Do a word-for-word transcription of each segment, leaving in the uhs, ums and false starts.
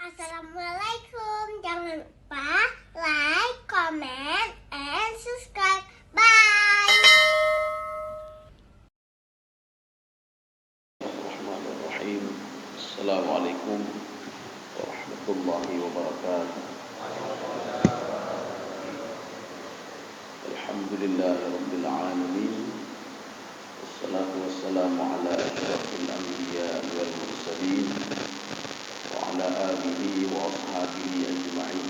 Assalamualaikum. Jangan lupa like, comment, and subscribe. Bye. الرحمن الرحيم. السلام عليكم ورحمة الله وبركاته. الحمد لله رب العالمين. والصلاة والسلام على أشرف الأنبياء والمرسلين وعلى آله وأصحابه أجمعين.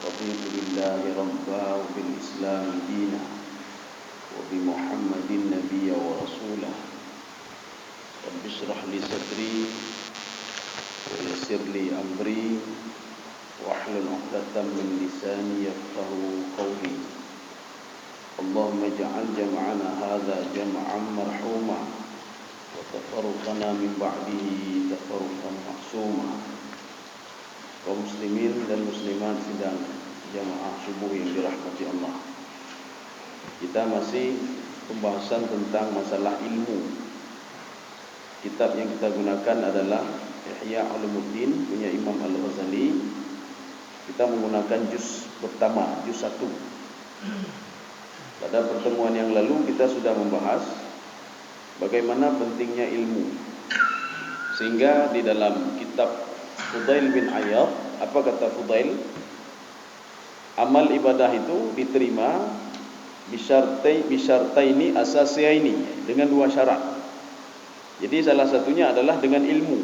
رضيت بالله ربا وبالإسلام دينا وبمحمد نبيا ورسولا. رب اشرح لي صدري ويسر لي أمري واحلل عقدة من لساني يفقهوا قولي. اللهم اجعل جمعنا هذا جمعا مرحوما وتفرقنا من بعده تفرقا معصوما. Kaum muslimin dan muslimat sidang jamaah subuh yang dirahmati Allah. Kita masih pembahasan tentang masalah ilmu. Kitab yang kita gunakan adalah Ihya Ulumuddin punya Imam Al-Ghazali. Kita menggunakan juz pertama, juz satu. Pada pertemuan yang lalu kita sudah membahas bagaimana pentingnya ilmu. Sehingga di dalam kitab Fudail bin Iyadh, apa kata Fudail? Amal ibadah itu diterima bisyartai-, bisyartaini asasiyaini, dengan dua syarat. Jadi salah satunya adalah dengan ilmu.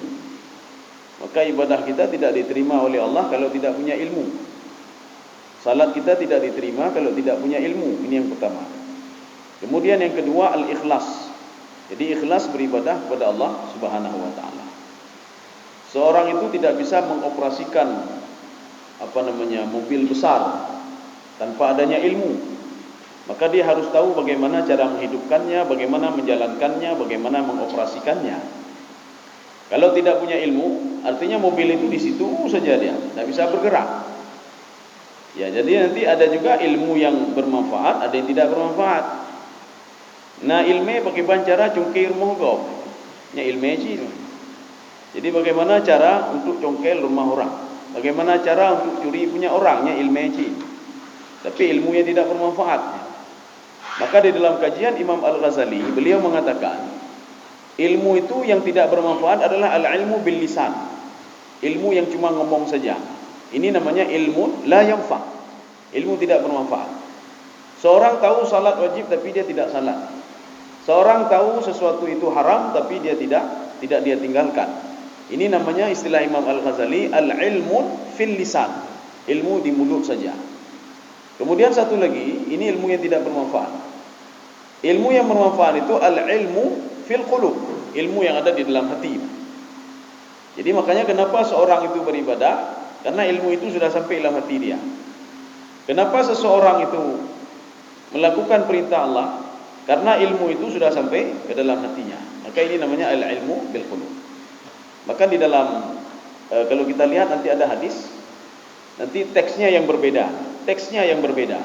Maka ibadah kita tidak diterima oleh Allah kalau tidak punya ilmu. Salat kita tidak diterima kalau tidak punya ilmu. Ini yang pertama. Kemudian yang kedua, al-ikhlas. Jadi ikhlas beribadah kepada Allah Subhanahu wa Taala. Seorang itu tidak bisa mengoperasikan, apa namanya, mobil besar tanpa adanya ilmu. Maka dia harus tahu bagaimana cara menghidupkannya, bagaimana menjalankannya, bagaimana mengoperasikannya. Kalau tidak punya ilmu, artinya mobil itu di situ saja dia, tidak bisa bergerak. Ya, jadi nanti ada juga ilmu yang bermanfaat, ada yang tidak bermanfaat. Na ileumèe pakriban cara congke rumoh gob. Nyan ileumèe cit. Jadi bagaimana cara untuk congkel rumah orang? Bagaimana cara untuk curi punya orang? Nyan ileumèe cit. Tapi ilmu yang tidak bermanfaat. Maka di dalam kajian Imam Al-Ghazali, beliau mengatakan, ilmu itu yang tidak bermanfaat adalah al-ilmu bil lisan. Ilmu yang cuma ngomong saja. Ini namanya ilmu la yanfa. Ilmu tidak bermanfaat. Seorang tahu salat wajib tapi dia tidak salat. Seorang tahu sesuatu itu haram tapi dia tidak, tidak dia tinggalkan. Ini namanya istilah Imam Al-Ghazali al-ilmu fil lisan. Ilmu di mulut saja. Kemudian satu lagi, ini ilmu yang tidak bermanfaat. Ilmu yang bermanfaat itu al-ilmu fil qulub, ilmu yang ada di dalam hati. Jadi makanya kenapa seorang itu beribadah? Karena ilmu itu sudah sampai dalam hati dia. Kenapa seseorang itu melakukan perintah Allah? Karena ilmu itu sudah sampai ke dalam hatinya. Maka ini namanya al-ilmu bil qulub. Bahkan di dalam, eh, kalau kita lihat nanti ada hadis, nanti teksnya yang berbeda. Teksnya yang berbeda.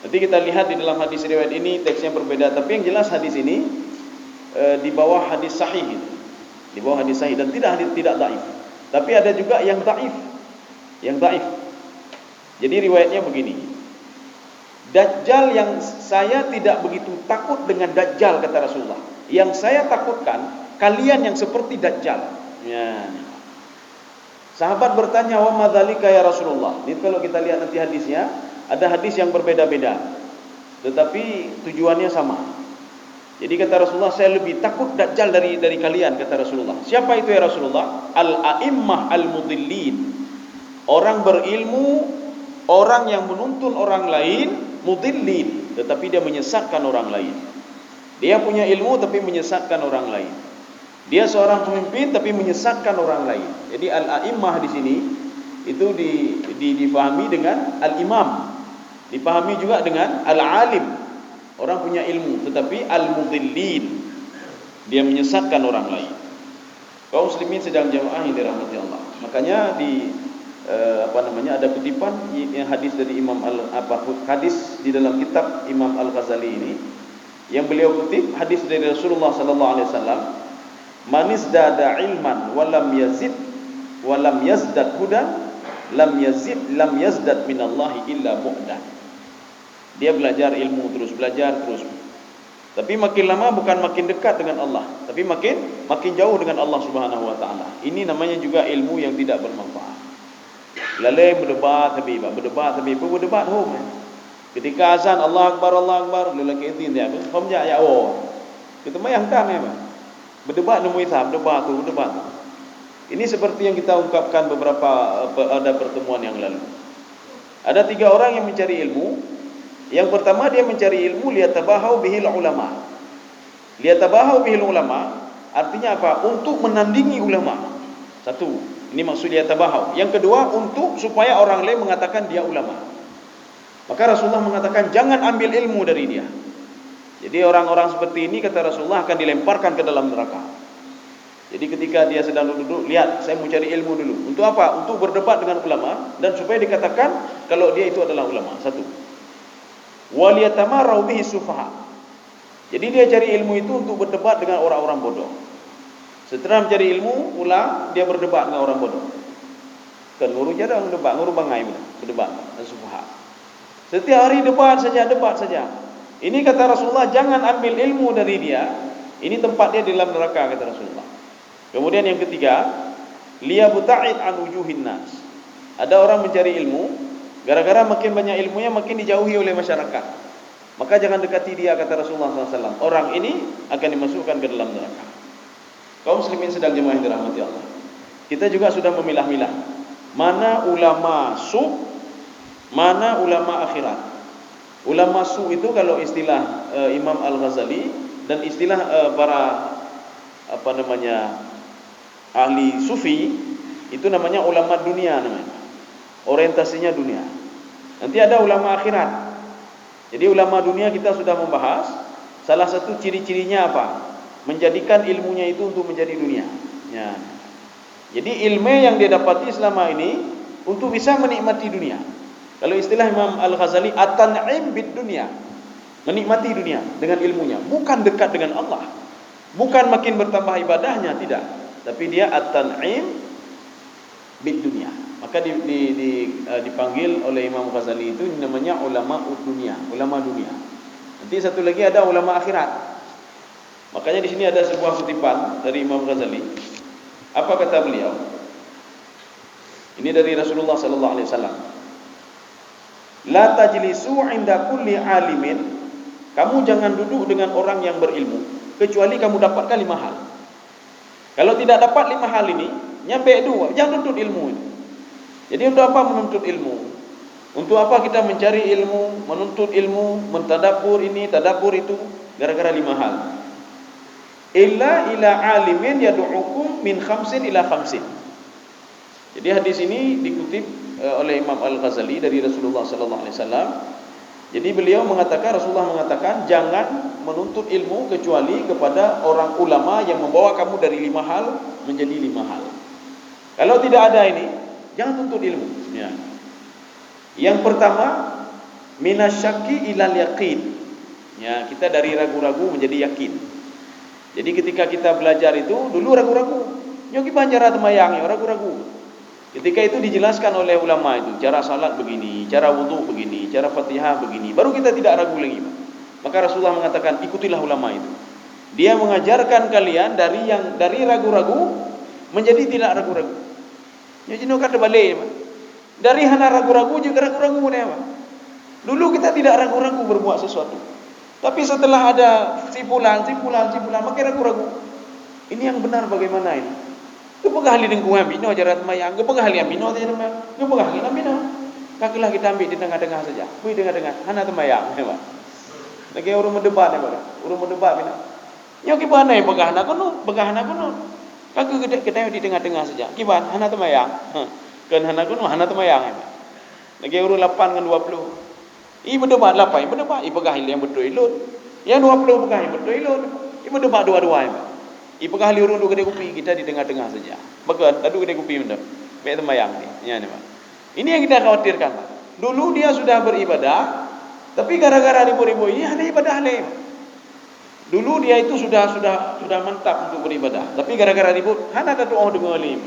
Nanti kita lihat di dalam hadis riwayat ini teksnya berbeda. Tapi yang jelas hadis ini, eh, di bawah hadis sahih itu. Di bawah hadis sahih dan tidak hadis, tidak dhaif. Tapi ada juga yang dhaif. Yang dhaif. Jadi riwayatnya begini. Dajjal yang saya tidak begitu takut dengan Dajjal, kata Rasulullah. Yang saya takutkan kalian yang seperti Dajjal. Ya. Sahabat bertanya, "Wa ma dzalika ya Rasulullah?" Ini kalau kita lihat nanti hadisnya, ada hadis yang berbeda-beda. Tetapi tujuannya sama. Jadi kata Rasulullah, "Saya lebih takut Dajjal dari, dari kalian," kata Rasulullah. "Siapa itu ya Rasulullah?" "Al-a'immah al-mudillin." Orang berilmu, orang yang menuntun orang lain, mudillin, tetapi dia menyesatkan orang lain. Dia punya ilmu tapi menyesatkan orang lain. Dia seorang pemimpin tapi menyesatkan orang lain. Jadi al-a'immah di sini itu di, di, difahami dengan al-imam. Dipahami juga dengan al-alim. Orang punya ilmu tetapi al-mudillin. Dia menyesatkan orang lain. Kaum muslimin sidang jamaah yang dirahmati Allah. Makanya di, eh, apa namanya, ada kutipan i-, hadis dari Imam Al-, apa, hadis di dalam kitab Imam Al-Ghazali ini yang beliau kutip hadis dari Rasulullah sallallahu alaihi wasallam, "Man izdada ilman wa lam yazid wa lam yazdad hudan, lam yazid, lam yazdad minallahi illa bu'dan. Dia belajar ilmu terus, belajar terus. Tapi makin lama bukan makin dekat dengan Allah, tapi makin, makin jauh dengan Allah Subhanahu wa Taala. Ini namanya juga ilmu yang tidak bermanfaat. Lalée meudebat sabe, bak meudebat sabe, peue meudebat hom, eh. Ketika azan, "Allahu Akbar, Allahu Akbar," lôn lakée idhin, ya, hom jak, ya, oh. Keuteumayang tam, ya, bah. Meudebat neumui sa, meudebat tu, meudebat tu. Ini seperti yang kita ungkapkan beberapa, eh, pe-, pada pertemuan yang lalu. Ada tiga orang yang mencari ilmu. Yang pertama, dia mencari ilmu liyatabahau bihil ulama. Liyatabahau bihil ulama, artinya apa? Untuk menandingi ulama. Satu, ini maksud liyatabahau. Yang kedua, untuk supaya orang lain mengatakan dia ulama. Maka Rasulullah mengatakan, "Jangan ambil ilmu dari dia." Jadi orang-orang seperti ini, kata Rasulullah, akan dilemparkan ke dalam neraka. Jadi ketika dia sedang duduk-duduk, "Lihat, saya mau cari ilmu dulu." Untuk apa? Untuk berdebat dengan ulama dan supaya dikatakan kalau dia itu adalah ulama. Satu. "Waliyatamarau bihi sufaha." Jadi dia cari ilmu itu untuk berdebat dengan orang-orang bodoh. Setelah mencari ilmu, pula dia berdebat dengan orang bodoh. Kan guru jarang berdebat, guru bangai pula berdebat dengan sufaha. Setiap hari debat saja, debat saja. Ini kata Rasulullah, jangan ambil ilmu dari dia. Ini tempat dia di dalam neraka, kata Rasulullah. Kemudian yang ketiga, liyabta'id an wujuhin nas. Ada orang mencari ilmu, gara-gara makin banyak ilmunya, makin dijauhi oleh masyarakat. Maka jangan dekati dia, kata Rasulullah sallallahu alaihi wasallam. Orang ini akan dimasukkan ke dalam neraka. Kaum muslimin sidang jemaah yang dirahmati Allah. Kita juga sudah memilah-milah mana ulama su, mana ulama akhirat. Ulama su itu kalau istilah, eh, Imam Al-Ghazali dan istilah, eh, para, apa namanya, ahli sufi, itu namanya ulama dunia namanya. Orientasinya dunia. Nanti ada ulama akhirat. Jadi ulama dunia kita sudah membahas, salah satu ciri-cirinya apa? Menjadikan ilmunya itu untuk menjadi dunia. Ya. Jadi ilmu yang dia dapati selama ini untuk bisa menikmati dunia. Kalau istilah Imam Al-Ghazali, at-tan'im bid dunia. Menikmati dunia dengan ilmunya, bukan dekat dengan Allah. Bukan makin bertambah ibadahnya, tidak. Tapi dia at-tan'im bid dunia. Maka di, di, di, eh, dipanggil oleh Imam Ghazali itu namanya ulama dunia, ulama dunia. Nanti satu lagi ada ulama akhirat. Makanya di sini ada sebuah kutipan dari Imam Ghazali. Apa kata beliau? Ini dari Rasulullah sallallahu alaihi wasallam. "La tajlisu inda kulli alimin," kamu jangan duduk dengan orang yang berilmu kecuali kamu dapatkan lima hal. Kalau tidak dapat lima hal ini, nyan bék dua, jangan tuntut ilmu. Jadi untuk apa menuntut ilmu? Untuk apa kita mencari ilmu, menuntut ilmu, mentadabbur ini, tadabbur itu? Gara-gara lima hal. "Illa ila alimin yad'ukum min khamsin ila khamsin." Jadi hadis ini dikutip, eh, oleh Imam Al-Ghazali dari Rasulullah sallallahu alaihi wasallam. Jadi beliau mengatakan, Rasulullah mengatakan, "Jangan menuntut ilmu kecuali kepada orang ulama yang membawa kamu dari lima hal menjadi lima hal." Kalau tidak ada ini, jangan tuntut ilmu. Ya. Yang pertama, minasyaki ilal yakin. Ya, kita dari ragu-ragu menjadi yakin. Jadi ketika kita belajar itu, dulu ragu-ragu. Nyoe kiban cara teumayang, nyoe ragu-ragu. Ketika itu dijelaskan oleh ulama itu, cara salat begini, cara wudhu begini, cara Fatihah begini. Baru kita tidak ragu lagi. Maka Rasulullah mengatakan, "Ikutilah ulama itu." Dia mengajarkan kalian dari yang, dari ragu-ragu menjadi tidak ragu-ragu. Nyoe jinoe ka teubalik, Pak. Dari hana ragu-ragu jeuet keu ragu-ragu nyan, Pak. Dulu kita tidak ragu-ragu berbuat sesuatu. Tapi setelah ada si fulan, si fulan, si fulan, makin ragu-ragu. Ini yang benar bagaimana ini? Geupeugah lé teungku nyan binoe cara teumayang, geupeugah lé nyan binoe cara teumayang, geupeugah lé nyan binoe. Ka keulah kita ambil di tengah-tengah saja. Bui tengah-tengah, hana teumayang, ya, Pak. Lagèe ureueng meudebat, ya, Pak. Ureueng meudebat binoe. Nyoe kiban hana peugah hana kunut, peugah hana kunut. Ka keuh geutanyoe di tengah-tengah saja. Kiban hana teumayang. Heh. Kon hana kunut, hana teumayang. Lagèe ureueng lapan ngon dua puluh. I meudebat lapan, i meudebat, i peugah nyang beutôi lôn. Nyang dua puluh peugah nyang beutôi lôn. I meudebat dua-dua nyan. I peugah lé ureueng duek keudè kupi, kita di tengah-tengah saja. Maka, taduek keudè kupi mantong. Bèk teumayang. Nyan, Pak. Ini yang kita khawatirkan, Pak. Dulu dia sudah beribadah, tapi gara-gara ribut-ribut ini hana ibadah lé. Dulu dia itu sudah, sudah, sudah mantap untuk beribadah, tapi gara-gara ribut hana tatu'oh deungoe lé.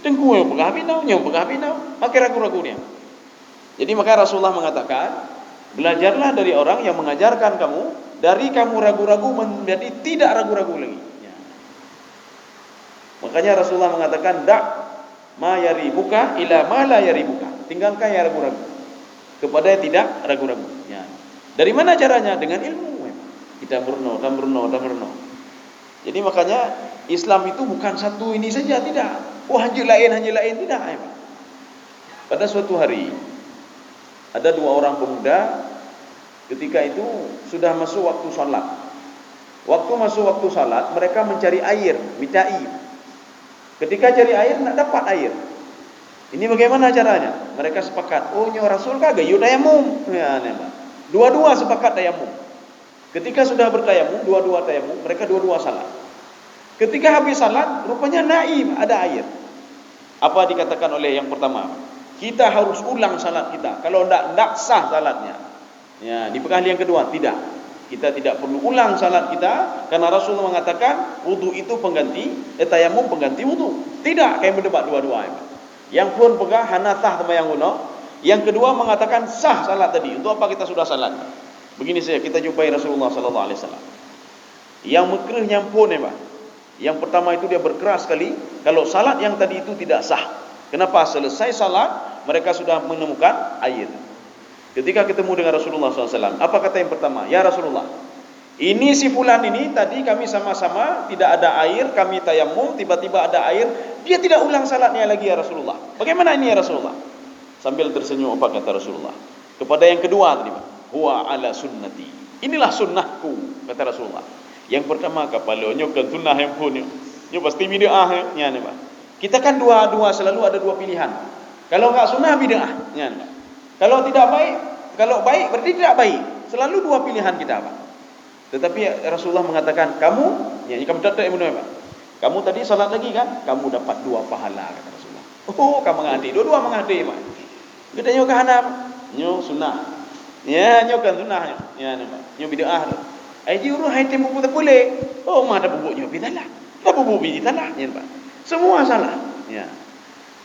Teungku nyang peugah binoe, nyang peugah binoe, makin ragu-ragu nyan. Jadi maka Rasulullah mengatakan, belajarlah dari orang yang mengajarkan kamu, dari kamu ragu-ragu menjadi tidak ragu-ragu lagi. Ya. Makanya Rasulullah mengatakan, "Da' ma yaribuka ila ma la yaribuka." Tinggalkan yang ragu-ragu kepada yang tidak ragu-ragu. Ya. Dari mana caranya? Dengan ilmu. Kita meureunoe, kita meureunoe, kita meureunoe. Jadi makanya Islam itu bukan satu ini saja, tidak. Oh, hanjeuet laén, hanjeuet laén, tidak. Ya. Pada suatu hari, ada dua orang pemuda, ketika itu sudah masuk waktu salat. Waktu masuk waktu salat, mereka mencari air, minta air. Ketika cari air, nak dapat air. Ini bagaimana caranya? Mereka sepakat, "Oh, nyoe Rasul ka geuyue tayamum." Ya, ni, Pak. Dua-dua sepakat tayamum. Ketika sudah bertayamum, dua-dua tayamum, mereka dua-dua salat. Ketika habis salat, rupanya na air, ada air. Apa dikatakan oleh yang pertama? Kita harus ulang salat kita. Kalau ndak, ndak sah salatnya. Ya, dipeugah lé yang kedua, tidak. Kita tidak perlu ulang salat kita, karena Rasulullah mengatakan, "Wudu itu pengganti, eh, tayamum pengganti wudu." Tidak, kain berdebat dua-dua. Yang phôn peugah hana sah sembahyang unoe, yang kedua mengatakan sah salat tadi. Untuk apa kita sudah salat? Begini saja, kita jumpai Rasulullah sallallahu alaihi wasallam. Yang meukreueh nyang phôn, ya, Pak. Yang pertama itu dia berkeras sekali, kalau salat yang tadi itu tidak sah. Kenapa? Selesai salat, mereka sudah menemukan air. Ketika ketemu dengan Rasulullah sallallahu alaihi wasallam, apa kata yang pertama? "Ya Rasulullah, ini si fulan ini tadi kami sama-sama tidak ada air, kami tayamum, tiba-tiba ada air, dia tidak ulang salatnya lagi, ya Rasulullah. Bagaimana ini, ya Rasulullah?" Sambil tersenyum, apa kata Rasulullah? Kepada yang kedua tadi, Pak, "Huwa ala sunnati." Inilah sunnahku, kata Rasulullah. Yang pertama, kapalo, nyoe kon sunnah nyang phôn nyoe. Nyoe pasti bid'ah nyoe, nyan, Pak. Kita kan dua, dua, selalu ada dua pilihan. Kalau enggak sunnah, bid'ah, nyan, Pak. Kalau tidak baik, kalau baik berarti tidak baik. Selalu dua pilihan kita, Pak. Tetapi Rasulullah mengatakan, "Kamu, ya, kamu tak, tak, Pak. Kamu tadi salat lagi kan? Kamu dapat dua pahala," kata Rasulullah. Oh, ka mangat até. Dua-dua mangat até, Pak. Geutanyoe ka hana, nyoe sunnah. Ya, nyoe kan sunnah nyoe. Ya, nampak. Nyoe bid'ah tu. Ai ji ureueng hai tem bubu teupeulé. Oh, ma tapeubuet nyoe pi salah. Tapeubuet pi salah, nyan, Pak. Semua salah. Ya.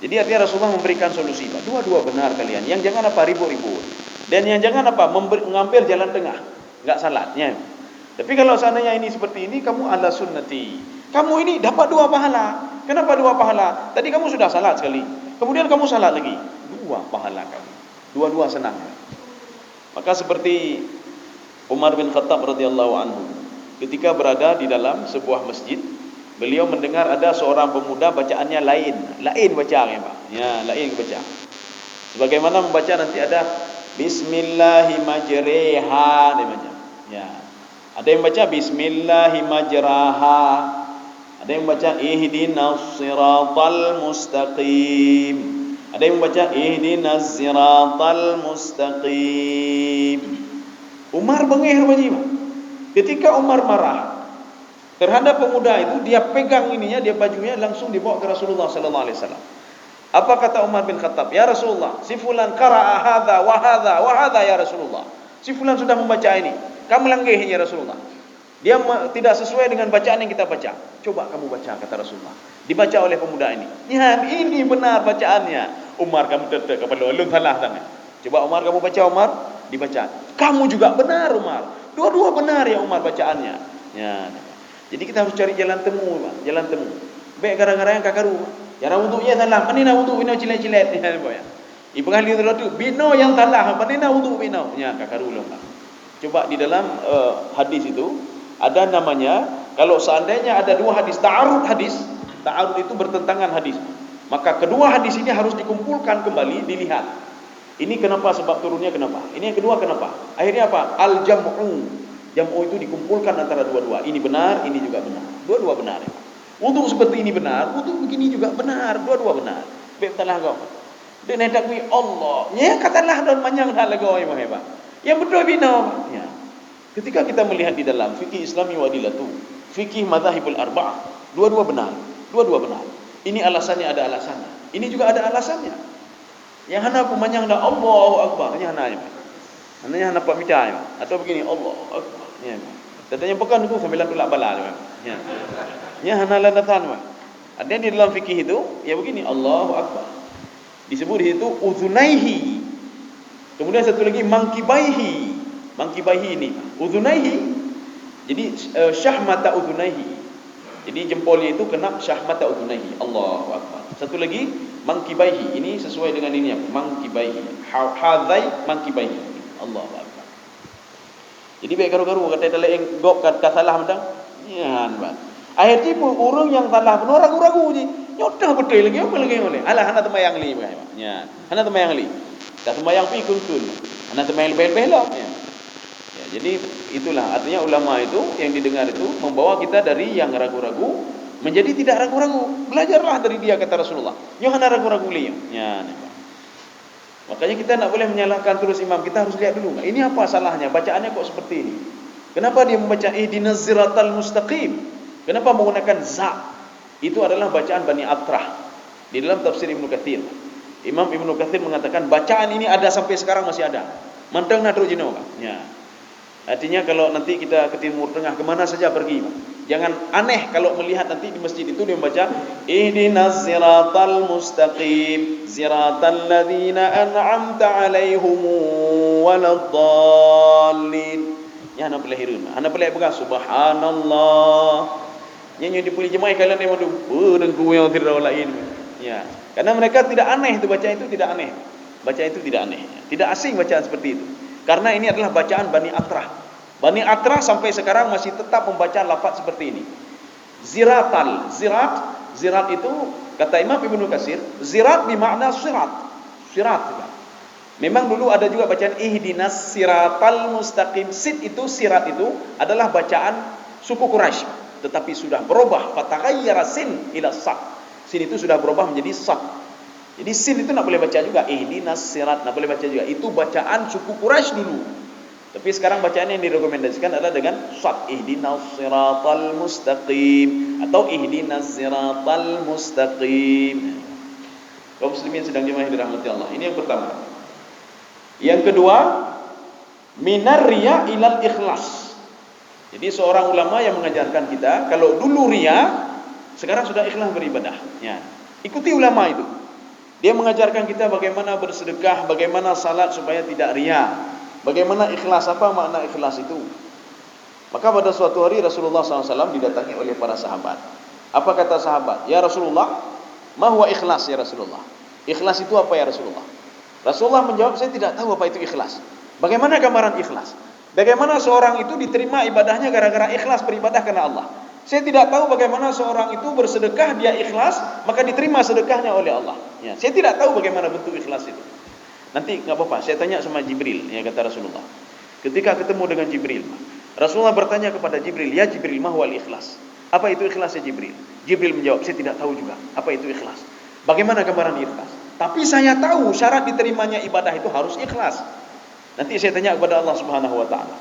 Jadi artinya Rasulullah memberikan solusi, Pak. Dua-dua benar kalian. Yang jangan apa, ribut-ribut. Dan yang jangan apa, memberi, mengambil jalan tengah. Enggak salat, nyan. Tapi kalau seandainya ini seperti ini, kamu ala sunnati. Kamu ini dapat dua pahala. Kenapa dua pahala? Tadi kamu sudah salat sekali. Kemudian kamu salat lagi. Dua pahala kamu. Dua-dua senang. Maka seperti Umar bin Khattab radhiyallahu anhu, ketika berada di dalam sebuah masjid, beliau mendengar ada seorang pemuda bacaannya lain, lain baca, ya, Pak. Ya, lain baca. Sebagaimana membaca nanti ada bismillahi majreha, dia baca. Ya. Ada yang baca bismillahi majraha. Ada yang baca ihdinas siratal mustaqim. Ada yang baca ihdinas siratal mustaqim. Umar beungéh rupanya, Pak. Ketika Umar marah terhadap pemuda itu, dia pegang ininya, dia bajunya, langsung dibawa ke Rasulullah sallallahu alaihi wasallam. Apa kata Umar bin Khattab? "Ya Rasulullah, si fulan qara'a hadza wa hadza wa hadza, ya Rasulullah. Si fulan sudah membaca ini. Kamu langgeh ini, ya Rasulullah. Dia me-, tidak sesuai dengan bacaan yang kita baca. Coba kamu baca," kata Rasulullah. Dibaca oleh pemuda ini. "Nyan, ini benar bacaannya." Umar, kamu teuteuek kepala, lôn salah sangat. Coba Umar, kamu baca, Umar. Dibaca. Kamu juga benar, Umar. Dua-dua benar ya, Umar, bacaannya. Ya. Jadi kita harus cari jalan temu, Pak. Jalan temu. Bèk gara-gara nyang ka karu. Cara wuduknya salah. Mana nak wuduk binoe cilet-cilet? Ya, nampak ya? Ibrahim tu binoe nyang salah. Mana nak wuduk binoe? Ya, ka karu lom, Pak. Coba di dalam, eh, hadis itu ada namanya, kalau seandainya ada dua hadis, ta'arud hadis, ta'arud itu bertentangan hadis. Maka kedua hadis ini harus dikumpulkan kembali, dilihat. Ini kenapa, sebab turunnya kenapa? Ini yang kedua kenapa? Akhirnya apa? Al-jam'u. Jam'u itu dikumpulkan antara dua-dua. Ini benar, ini juga benar. Dua-dua benar. Wuduk seperti ini benar, wuduk begini juga benar. Dua-dua benar. Bèk salah kau. Dia nak takbir Allah. Nya katalah don manyang dah lagu, ya, hebat. Yang betul bina. Ya. Ketika kita melihat di dalam fikih Islami wa adillatu, fikih mazahibul arba'ah, dua-dua benar. Dua-dua benar. Ini alasannya, ada alasannya. Ini juga ada alasannya. Nyang hana peumanyang dah Allahu Akbar, nyang hana nyan. Hana, nyang hana pat mita nyan. Atau begini, Allahu Akbar. Nyan. Teuntang nyang peugah tu sambilan tulak bala nyan. Nyan. Nyang hana landasan nyan. Ada di dalam fikih itu, ya begini, Allahu Akbar. Disebut di situ udhunaihi. Kemudian satu lagi mangkibaihi. Mangkibaihi ini. Udhunaihi. Jadi, eh, syahmata udhunaihi. Jadi jempolnya itu kena syahmata udhunaihi. Allahu Akbar. Satu lagi mangkibaihi. Ini sesuai dengan ini apa? Mangkibaihi. Ha-, hadhai mangkibaihi. Allahu Akbar. Jadi bèk karu-karu kata taleueng gob ka, ka salah mantong. Nyan ban. Akhé jih ureueng nyang salah bunoe ragu-ragu jih. Nyoe teuh beutôi lagèe apa lagèe nyoe lé. Alah hana teumayang lé beugai. Nyan. Hana teumayang lé. Ka teumayang pih keun-keun. Hana teumayang leubeh-leubeh lom. Ya. Ya, jadi itulah artinya ulama itu yang didengar itu membawa kita dari yang ragu-ragu menjadi tidak ragu-ragu. Belajarlah dari dia kata Rasulullah. Nyoe hana ragu-ragu lé nyoe. Nyan. Makanya kita tidak boleh menyalahkan terus imam. Kita harus lihat dulu, ini apa salahnya? Bacaannya kok seperti ini? Kenapa dia membaca ihdinas siratal mustaqim? Kenapa menggunakan za? Itu adalah bacaan Bani Atrah. Di dalam tafsir Ibnu Katsir, Imam Ibnu Katsir mengatakan bacaan ini ada sampai sekarang masih ada. Mantong na trok jinoe ka. Ya. Artinya kalau nanti kita ke Timur Tengah, ke mana saja pergi, Pak. Jangan aneh kalau melihat nanti di masjid itu dia membaca ihdinas siratal mustaqim, siratal ladzina an'amta 'alaihim waladdallin. Nyan hana peureulèe hireuen, hana peureulèe peugah subhanallah. Nyan nyoe dipeuli jeumaih kalian memang tu, "Peue deungku nyang sidroe laén." Ya. Karena mereka tidak aneh itu, bacaan itu tidak aneh. Bacaan itu tidak aneh. Tidak asing bacaan seperti itu. Karena ini adalah bacaan Bani Atrah. Bani Atrah sampai sekarang masih tetap membaca lafaz seperti ini. Ziratal, zirat, zirat itu kata Imam Ibnu Katsir, zirat bermakna sirat. Sirat juga. Memang dulu ada juga bacaan ihdinas siratal mustaqim. Sid itu, sirat itu adalah bacaan suku Quraisy, tetapi sudah berubah, fataghayyara sin ila sad. Sin itu sudah berubah menjadi sad. Jadi sin itu nak boleh baca juga, ihdinas sirat, nak boleh baca juga. Itu bacaan suku Quraisy dulu. Tapi sekarang bacaan yang direkomendasikan adalah dengan sad, ihdinas siratal mustaqim atau ihdinas siratal mustaqim. Kaum muslimin sidang jemaah yang dirahmati Allah. Ini yang pertama. Yang kedua, minar riya ilal ikhlas. Jadi seorang ulama yang mengajarkan kita, kalau dulu riya, sekarang sudah ikhlas beribadah. Ya. Ikuti ulama itu. Dia mengajarkan kita bagaimana bersedekah, bagaimana salat supaya tidak riya, bagaimana ikhlas, apa makna ikhlas itu. Maka pada suatu hari Rasulullah sallallahu alaihi wasallam didatangi oleh para sahabat. Apa kata sahabat? "Ya Rasulullah, ma huwa ikhlas ya Rasulullah? Ikhlas itu apa ya Rasulullah?" Rasulullah menjawab, "Saya tidak tahu apa itu ikhlas." Bagaimana gambaran ikhlas? Bagaimana seorang itu diterima ibadahnya gara-gara ikhlas beribadah karena Allah? Saya tidak tahu bagaimana seorang itu bersedekah, dia ikhlas, maka diterima sedekahnya oleh Allah. Ya, saya tidak tahu bagaimana bentuk ikhlas itu. Nanti enggak apa-apa, saya tanya sama Jibril, ya kata Rasulullah. Ketika ketemu dengan Jibril, Rasulullah bertanya kepada Jibril, "Ya Jibril, ma huwal ikhlas? Apa itu ikhlas ya Jibril?" Jibril menjawab, "Saya tidak tahu juga apa itu ikhlas. Bagaimana gambaran ikhlas? Tapi saya tahu syarat diterimanya ibadah itu harus ikhlas." Nanti saya tanya kepada Allah Subhanahu wa taala.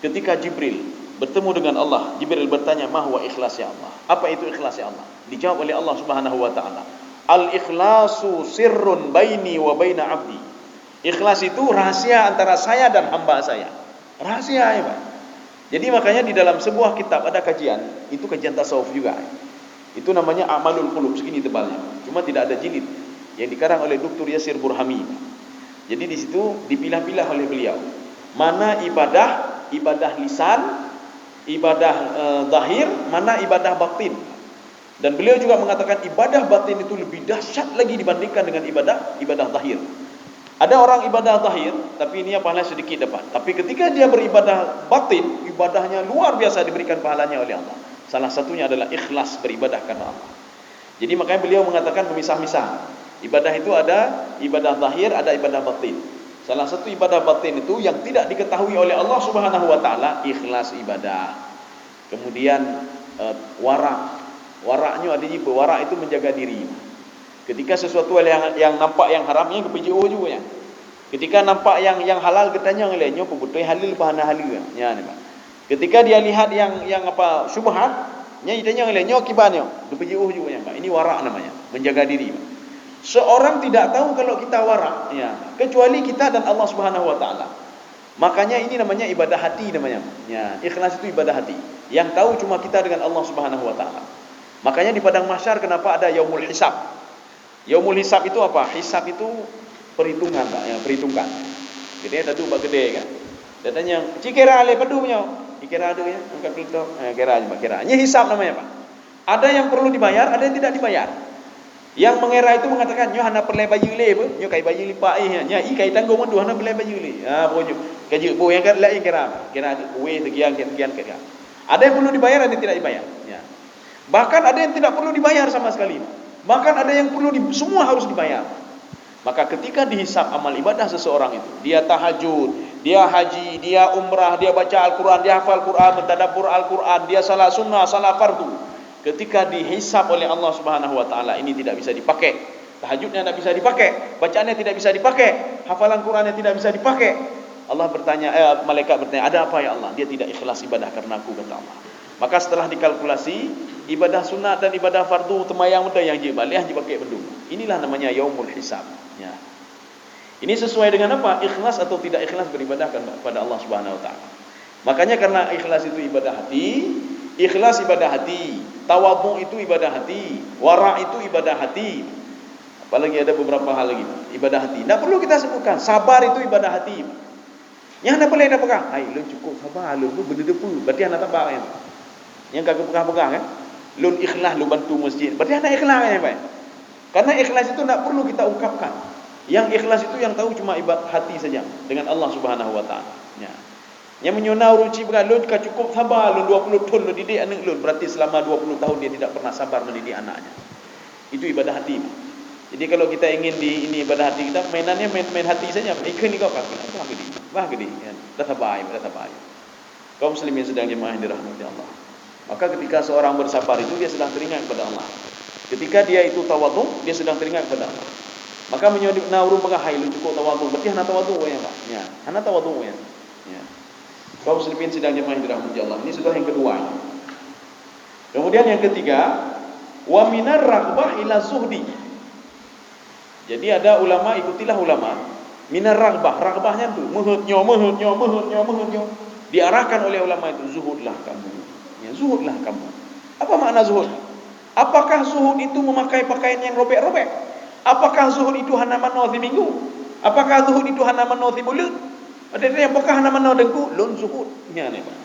Ketika Jibril bertemu dengan Allah, Jibril bertanya, "Ma huwa ikhlas ya Allah? Apa itu ikhlas ya Allah?" Dijawab oleh Allah Subhanahu wa taala, "Al ikhlasu sirrun baini wa baina abdi." Ikhlas itu rahasia antara saya dan hamba saya. Rahasia ya, Pak. Jadi makanya di dalam sebuah kitab ada kajian, itu kajian tasawuf juga. Itu namanya A'malul Qulub, segini tebalnya. Cuma tidak ada jilid. Yang dikarang oleh Doktor Yasir Burhami. Jadi di situ dipilah-pilah oleh beliau. Mana ibadah, ibadah lisan, ibadah, eh, zahir, mana ibadah batin. Dan beliau juga mengatakan ibadah batin itu lebih dahsyat lagi dibandingkan dengan ibadah, ibadah zahir. Ada orang ibadah zahir, tapi ini pahala sedikit dapat. Tapi ketika dia beribadah batin, ibadahnya luar biasa diberikan pahalanya oleh Allah. Salah satunya adalah ikhlas beribadah karena Allah. Jadi makanya beliau mengatakan memisah-misah. Ibadah itu ada ibadah zahir, ada ibadah batin. Salah satu ibadah batin itu yang tidak diketahui oleh Allah Subhanahu wa taala, ikhlas ibadah. Kemudian, eh, warak. Waraknya ada jipe, warak itu menjaga diri. Ketika sesuatu yang, yang nampak yang haram, nyan geupeujiôh juga nyan. Ketika nampak yang, yang halal, geutanyong lé, "Nyoe peubeutôi halal apa hana halal?" Nyan, Pak. Ketika dia lihat yang, yang apa, syubhat, nyan ditanyong lé, "Nyoe kiban nyoe?" Geupeujiôh juga nyan, Pak. Ini warak namanya, menjaga diri, Pak. Seorang tidak tahu kalau kita warak, ya, kecuali kita dan Allah Subhanahu wa taala. Makanya ini namanya ibadah hati namanya. Ya, ikhlas itu ibadah hati. Yang tahu cuma kita dengan Allah Subhanahu wa taala. Makanya di padang mahsyar kenapa ada yaumul hisab? Yaumul hisab itu apa? Hisab itu perhitungan, Pak, ya, perhitungkan. Jadi, taduek bak keudè kan. Dia tanya, "Ci kira lé padum nyoe?" "Ci kira tu ya, angkat keudè." Eh, kira je, Pak, kira. Ini hisab namanya, Pak. Ada yang perlu dibayar, ada yang tidak dibayar. Yang mengira itu mengatakan, "Nyoe hana peureulèe bayeue lé beuh, nyoe kai bayeue lipat ih, nya i kai tanggong mandum hana peureulèe bayeue lé." Ha, pokok nyoe. Ka jeuet boh nyang laén kira. Kira tu, weh, sekian, sekian, sekian, sekian. Ada yang perlu dibayar, ada yang tidak dibayar. Ya. Bahkan ada yang tidak perlu dibayar sama sekali. Bahkan ada yang perlu di, semua harus dibayar. Maka ketika dihisab amal ibadah seseorang itu, dia tahajud, dia haji, dia umrah, dia baca Al-Quran, dia hafal Quran, bertadabbur Al-Quran, dia salat sunnah, salat fardu. Ketika dihisab oleh Allah Subhanahu wa Taala, ini tidak bisa dipakai. Tahajudnya tidak bisa dipakai, bacaannya tidak bisa dipakai, hafalan Qurannya tidak bisa dipakai. Allah bertanya, eh, malaikat bertanya, "Ada apa ya Allah?" "Dia tidak ikhlas ibadah karena Aku," kata Allah. Maka setelah dikalkulasi, ibadah sunat dan ibadah fardu, teumayang, meuteumé nyang jeuet bak lhèe, nyang jeuet bak kèe bandum. Inilah namanya yaumul hisab. Ya. Ini sesuai dengan apa? Ikhlas atau tidak ikhlas beribadah kepada Allah Subhanahu wa Taala. Makanya karena ikhlas itu ibadah hati, ikhlas ibadah hati, tawadhu itu ibadah hati, wara itu ibadah hati. Apalagi ada beberapa hal lagi, ibadah hati. Tidak perlu kita sebutkan, sabar itu ibadah hati. Nyang hana peureulèe tapeugah, "Hai, lôn cukup sabar, lôn tu beuneuteupeu." Berarti hana sabar nyan. Nyang ka geupeugah-peugah kan, "Lôn ikhlas lôn bantu masjid." Berarti hana ikhlas nyan, Pak. Karena ikhlas itu tidak perlu kita ungkapkan. Yang ikhlas itu yang tahu cuma ibadah hati saja dengan Allah Subhanahu wa Taala. Ya. Nyang meunyoe na ureueng chik peugah, "Lôn ka cukup sabar, lôn dua puluh thon lôn didik aneuk lôn," berarti selama dua puluh tahun dia tidak pernah sabar mendidik anaknya. Itu ibadah hati. Jadi kalau kita ingin di ini ibadah hati kita, mainannya main, main hati saja. Ikheun ni kau kaki, bah gede, bah gede. Ya. Dah sabar, dah sabar. Kaum muslimin sidang jemaah yang dirahmati Allah. Maka ketika seorang bersabar itu dia sedang teringat kepada Allah. Ketika dia itu tawadhu, dia sedang teringat kepada Allah. Maka meunyoe na ureueng peugah, "Hai, lôn cukup tawadhu," berarti hana tawadhu nyan, Pak. Ya, hana tawadhu nyan. Ya. Kaum muslimin sidang jemaah yang dirahmati Allah. Ini sudah yang kedua. Kemudian yang ketiga, wa minar raghbah ila zuhdi. Jadi ada ulama, ikutilah ulama. Minar raghbah, raghbah nyan tu, meuheuet nyoe, meuheuet nyoe, meuheuet nyoe, meuheuet nyoe. Diarahkan oleh ulama itu, zuhudlah kamu. Ya, zuhudlah kamu. Apa makna zuhud? Apakah zuhud itu memakai pakaian yang robek-robek? Apakah zuhud itu hana manoe siminggu? Apakah zuhud itu hana manoe sibuleuen? Ada yang apakah hana manoe deungku, lôn zuhud. Nyan, Pak.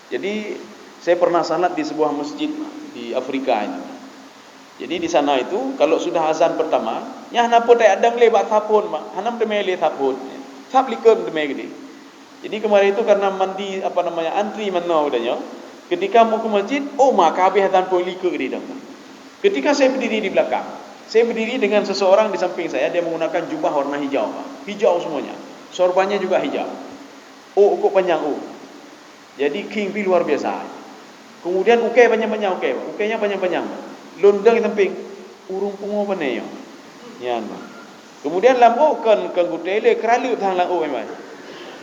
Jadi, saya pernah salat di sebuah masjid di Afrika itu. Jadi, di sana itu, kalau sudah azan pertama, nyan hana peue tajak dong lé bak saf phon, Mak. Hana meuteumé lé saf phon. Saf likot meuteumé geude. Jadi, kemarin itu karena mandi, apa namanya, antri manoe geutanyoe. Ketika mau ke masjid, oh, maka habéh azan phon likot geude dong. Ketika saya berdiri di belakang, saya berdiri dengan seseorang di samping saya, dia menggunakan jubah warna hijau, Pak. Hijau semuanya. Sorbannya juga hijau. Oh, ukok panjang, oh. Jadi khieng pih luar biasa. Kemudian ukée panjang-panjang ukée, ukée nyan panjang-panjang. Lôn dong di samping, ureueng pungo pane nyoe. Nyan. Kemudian lam ôk kon, kon gutée lé, keuraleueb that lam ôk nyan.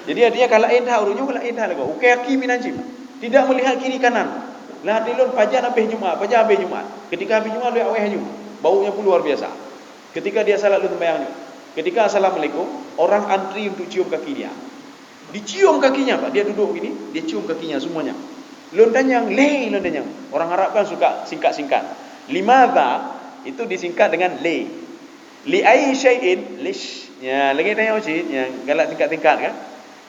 Jadi artinya ka laén that ureueng nyoe, ka laén that lagoe. Ukée aki meunan cit. Tidak melihat kiri kanan. Lam até lôn pajan habéh Jumat, pajan habéh Jumat. Ketika habéh Jumat lôn awai laju. Baunya pun luar biasa. Ketika dia salat lôn sembahyang nyoe. Ketika assalamualaikum, orang antri untuk cium kaki dia. Dicium kakinya, Pak. Dia duduk begini, dia cium kakinya semuanya. Lôn tanyong, "Lé?" Lôn tanyong. Orang Arab kan suka singkat-singkat. Limadha itu disingkat dengan lé. Li ayyi syai'in, lish. Ya, lagèe tanyong cit, yang galak singkat-singkat kan.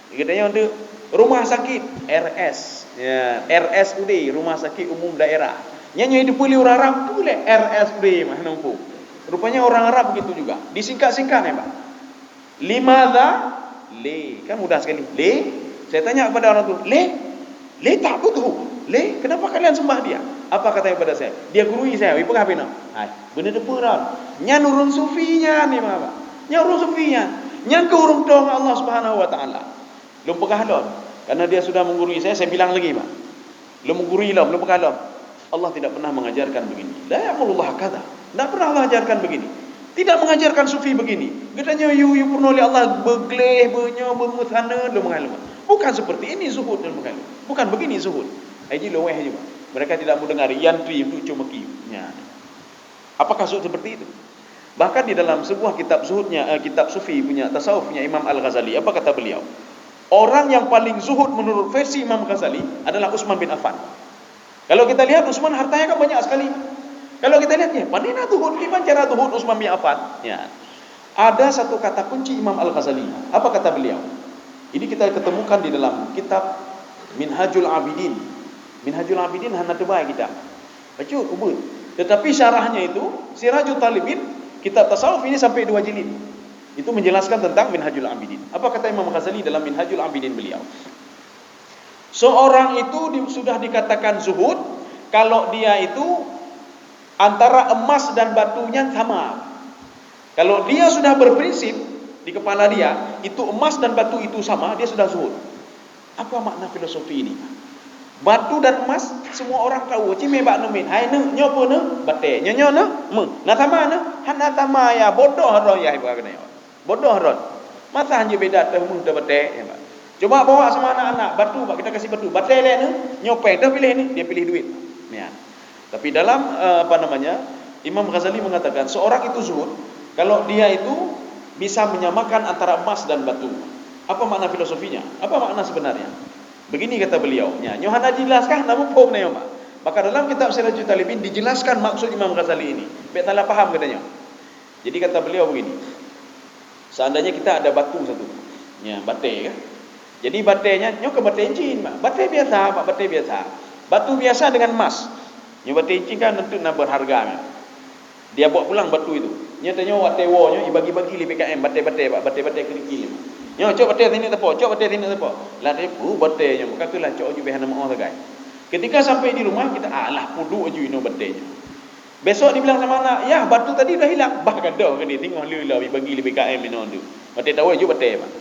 Lagèe tanyong tu, rumah sakit, R S. Ya, R S U D, rumah sakit umum daerah. Nyan nyang dipeuli ureueng Arab tu lé R S U D mah numpuk. Rupanya orang Arab begitu juga. Disingkat-singkat ya, Pak. Limadha? Lé. Kan mudah sekali. Lé. Saya tanya kepada orang tu, "Lé? Lé ta'budhu? Lé, kenapa kalian sembah dia?" Apa katanya kepada saya? Dia gurui saya, "Wih, peugah bina." Hai, beuna teupeu dah. Nyan ureueng sufi nyan ni, Pak. Nyan ureueng sufi nyan. Nyan keuh ureueng tong Allah Subhanahu wa Taala. Lôn peugah lom. Karena dia sudah menggurui saya, saya bilang lagi, Pak. Lôn menggurui lom, lôn peugah lom. Allah tidak pernah mengajarkan begini. La ya'murullah hakadha. Tidak pernah Allah ajarkan begini. Tidak mengajarkan sufi begini. Geutanyoe yue, yue peurunoe lé Allah beugleh, beunyoe, beumeusaneut, lôn meugalak. Bukan seperti ini zuhud, lôn meugalak. Bukan begini zuhud. Hai ji lôn wéh ju. Mereka tidak mau dengar, yang tu, yang tu cuma ki. Ya. Apakah zuhud seperti itu? Bahkan di dalam sebuah kitab zuhudnya, eh, kitab sufi punya, tasawuf punya Imam Al-Ghazali, apa kata beliau? Orang yang paling zuhud menurut versi Imam Ghazali adalah Utsman bin Affan. Kalau kita lihat Utsman hartanya kan banyak sekali. Kalau kita lihat, ya, mana na zuhud, gimana cara zuhud Utsman bin Affan? Ya. Ada satu kata kunci Imam Al-Ghazali. Apa kata beliau? Ini kita ketemukan di dalam kitab Minhajul Abidin. Minhajul Abidin hana teubai kitab. Baca kubur. Tetapi syarahnya itu, Sirajul Talibin, kitab tasawuf ini sampai dua jilid. Itu menjelaskan tentang Minhajul Abidin. Apa kata Imam Ghazali dalam Minhajul Abidin beliau? Seorang itu di, sudah dikatakan zuhud kalau dia itu antara emas dan batunya sama. Kalau dia sudah berprinsip di kepala dia, itu emas dan batu itu sama, dia sudah zuhud. Apa makna filosofi ini? Batu dan emas, semua orang tahu. Cimé bak neumiet, hai neu, nyoe peue neu? Batée. Nyoe, nyoe neu? Meuh. Na sama neu? Hana sama ya, bodoh roh ya, ibu kata nyoe. Bodoh roh. Masa hana beda teuh meuh teuh batée, ya, Pak. Coba bawa sama anak-anak, batu, Pak, kita kasih batu. Batée lé neu, nyoe péng, teuh pilih ni, dia pilih duit. Ya. Tapi dalam, eh, apa namanya, Imam Ghazali mengatakan, seorang itu zuhud kalau dia itu bisa menyamakan antara emas dan batu. Apa makna filosofinya? Apa makna sebenarnya? Begini kata beliau, nya, nyoe hana dijelaskan, hana muphom na nyoe, Pak. Maka dalam kitab Sirajul Talibin dijelaskan maksud Imam Ghazali ini. Bék salah paham katanya. Jadi kata beliau begini, seandainya kita ada batu satu, ya, batée kan? Jadi batée nyan, nyoe ke batée cin, Pak. Batée biasa, Pak, batée biasa. Batu biasa dengan emas. Nyoe batée cin kan tentu na berharga nyan. Dia bawa pulang batu itu. Nyoe tanyoe watée woe nyoe ibagi-bagi lé B K M, batée-batée, Pak, batée-batée kerikil. Nyoe cok batée sini teupok, cok batée sini teupok. Lah dia, "Uh, batée nyoe, bukan tu lah cok aju beh hana meuoh sagai." Ketika sampai di rumah, kita, "Alah, puduk aju inoe batée nyoe." Besok dibilang sama anak, "Yah, batu tadi udah hilang." Bah gadoh ke dia, tingoh le lah bagi lé B K M inoe tu. Batée tahu aju batée, Pak.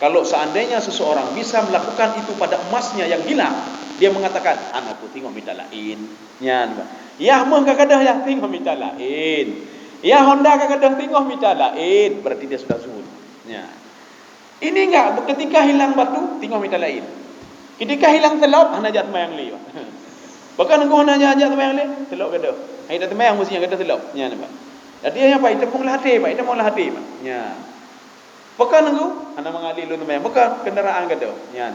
Kalau seandainya seseorang bisa melakukan itu pada emasnya yang hilang, dia mengatakan, "Hana peue, tingoh mita laén." Nyan, Pak. Yah meuh ka gadoh, yah tingoh mita laén. Yah honda ka gadoh, tingoh mita laén. Berarti dia sudah zuhud. Nyan. Ini enggak, ketika hilang batu, tingoh mita laén. Ketika hilang seulop, hana jak seumayang lé, Pak. Bahkan engkau hana jak, jak seumayang lé, seulop gadoh. Hai dak seumayang mesti gadoh seulop. Nyan, Pak. Jadi, apa itu pun lah hati, Pak. Itu pun lah hati, Pak. Nyan. Pekan tu, hana mangalir lôn teumé, pekan kendaraan gadoh. Nyan.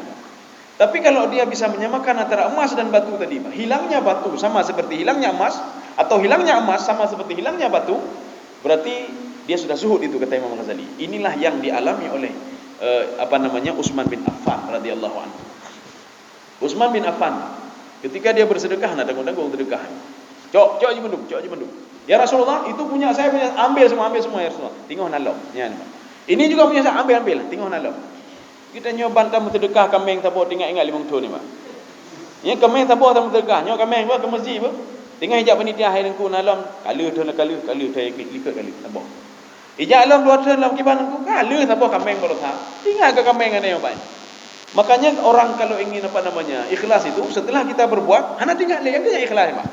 Tapi kalau dia bisa menyamakan antara emas dan batu tadi, hilangnya batu sama seperti hilangnya emas, atau hilangnya emas sama seperti hilangnya batu, berarti dia sudah zuhud itu, kata Imam Ghazali. Inilah yang dialami oleh, eh, apa namanya, Utsman bin Affan radhiyallahu anhu. Utsman bin Affan, ketika dia bersedekah, hana tanggung-tanggung sedekah. "Cok, cok je mandum, cok je mandum." "Ya Rasulullah, itu punya saya, punya, ambil semua, ambil semua, ya Rasulullah." Tingoh na lom. Nyan. "Ini juga punya saya, ambil, ambil." Tingoh na lom. Kita nyoe ban tameuseudeukah kaméng saboh, teuingat-ingat limong thon ni, Pak. Nyoe kaméng saboh tameuseudeukah, nyoe kaméng bah ke masjid bah. Teuingat ijak panitia hai Teungku na lom, ka lheueh thon, ka lheueh, ka lheueh thon, likot ka lheueh saboh. Ijak lom dua thon lom kiban Teungku, ka lheueh saboh kaméng baroesa. Teuingat keu kaméng aneuk nyoe, Pak. Makanya orang kalau ingin, apa namanya, ikhlas itu, setelah kita berbuat, hana teuingat lé, kan ikhlas, Pak.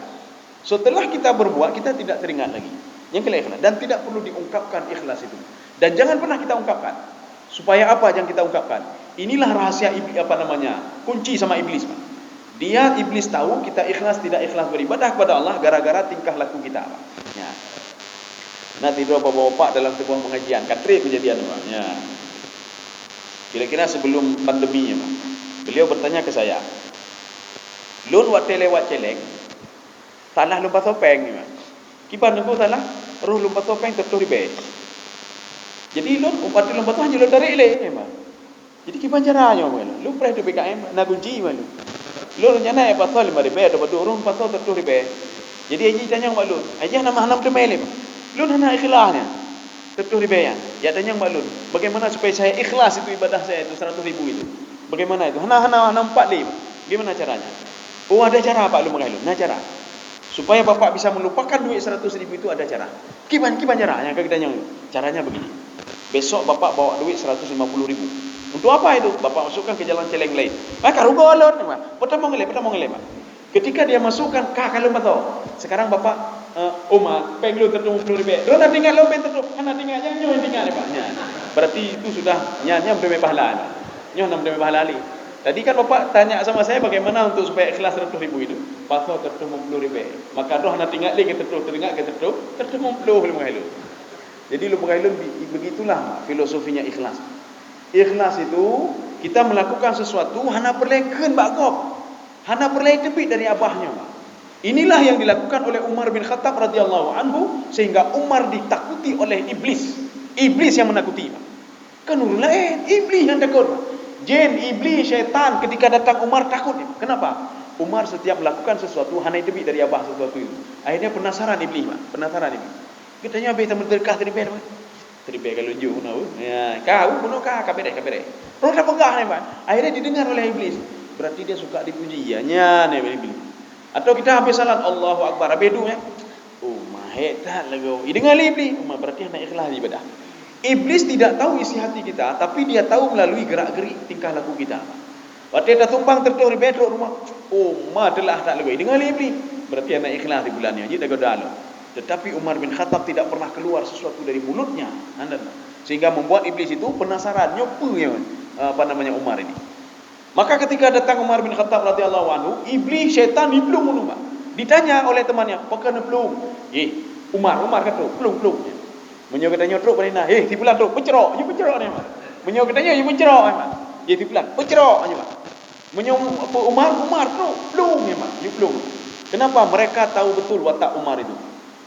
Setelah kita berbuat, kita tidak teringat lagi. Nyang keuh ikhlas. Dan tidak perlu diungkapkan ikhlas itu. Dan jangan pernah kita ungkapkan. Supaya apa yang kita ungkapkan? Inilah rahasia iblis, apa namanya, kunci sama iblis, Pak. Dia, iblis tahu kita ikhlas tidak ikhlas beribadah kepada Allah gara-gara tingkah laku kita, Pak. Ya. Nah, tidur bapak-bapak dalam sebuah pengajian, katrip kejadian, Pak. Ya. Kira-kira sebelum pandemi, ya, Pak. Beliau bertanya ke saya, "Lôn watée lewat Céléng, salah lôn pasoe péng nyoe. Kiban Teungku salah, roh lôn pasoe péng sireutôh ribée. Jadi lôn, umpati lôn pasoe hana lôn tarek lé, nyoe, Pak. Jadi kiban cara nyoe, Pak? Lôn preh di B K M, na gunci, Pak, lôn. Lôn nyang na pasoe lima ribée, atau padum, roh pasoe sireutôh ribée. Jadi Haji tanyong bak lôn, Haji hana, hana meuteumé lé, Pak. Lôn hana ikhlas nyan. Sireutôh ribée nyan. Ya tanyong bak lôn, bagaimana supaya saya ikhlas itu ibadah saya itu seratus ribu itu? Bagaimana itu? Hana, hana, hana meupat lé, Pak. Bagaimana caranya?" "Oh, ada cara, Pak," lôn peugah lôn. "Na cara. Supaya Bapak bisa melupakan duit seratus ribu itu ada cara." "Kiban, kiban cara?" Nyang ka geutanyong. "Caranya begini. Besok Bapak bawa duit seratus lima puluh ribu." "Untuk apa itu?" "Bapak masukkan ke jalan Céléng lain." "Ah, ka rugoe lôn, Pak. Peutamong lé, peutamong lé, Pak." Ketika dia masukkan, ka, ka lôn pasoe. "Sekarang Bapak, eh, Uma, péng lôn sireutôh lima puluh ribée." Droe na teuingat lom péng sireutôh, hana teuingat, nyan nyoe teuingat, Pak. Nyan. Berarti itu sudah, nyan, nyan meuteumé pahala, Pak. Nyoe hana meuteumé pahala lé. Tadi kan Bapak tanya sama saya bagaimana untuk supaya ikhlas seratus ribu itu. Pasoe sireutôh lima puluh ribée. Maka droe hana teuingat lé keu sireutôh, teuingat keu sireutôh, sireutôh lima puluh lé meuhai lôn. Jadi lôn peugah lôn, be-, begitulah filosofinya ikhlas. Ikhlas itu kita melakukan sesuatu hana peureulée kheun bak gob. Hana peureulée teubiet dari abah nyoe. Inilah yang dilakukan oleh Umar bin Khattab radhiyallahu anhu, sehingga Umar ditakuti oleh iblis. Iblis yang menakuti, Pak. Kan ureuëng laén, iblis yang takot, Pak. Jén, iblis, syaitan ketika datang Umar takut. Kenapa? Umar setiap melakukan sesuatu hana teubiet dari abah sesuatu itu. Akhirnya penasaran iblis, Pak. Penasaran iblis. Geutanyoe habéh tameudeurkah teubiet, Pak. Teubiet ka laju bunoe. Ya, ka bunoe ka, ka beres, ka beres. Roh tapeugah nyan, Pak. Akhirnya didengar oleh iblis. Berarti dia suka dipuji, ya, nyan, ya, iblis. Atau kita habéh salat, Allahu Akbar, habéh duek, ya. Oh, ma hék that lagoe. Idengar lé iblis, oh, ma berarti hana ikhlas ibadah. Iblis tidak tahu isi hati kita, tapi dia tahu melalui gerak-gerik tingkah laku kita. Watée tatumpang teutoh ribée trok rumoh, oh, ma teulah that lagoe. Idengar lé iblis, berarti hana ikhlas di bulan nyoe, jeuet lagoe dua lom. Tetapi Umar bin Khattab tidak pernah keluar sesuatu dari mulutnya. Anda tahu. Sehingga membuat iblis itu penasaran, nyoe peue nyoe, apa namanya, Umar ini. Maka ketika datang Umar bin Khattab radhiyallahu anhu, iblis syaitan jiplueng ulu, Pak. Ditanya oleh temannya, "Pakon neuplueng?" "Eh, Umar, Umar ka trok, plueng, plueng." Meunyoe geutanyoe trok bak inan, "Eh, si fulan trok, peucrok," jipeucrok nyan, Pak. Meunyoe geutanyoe, jipeucrok nyan, Pak. "Eh, si fulan, peucrok," nyan, Pak. Meunyoe Umar, Umar trok, plueng nyan, Pak, jiplueng. Kenapa? Mereka tahu betul watak Umar itu.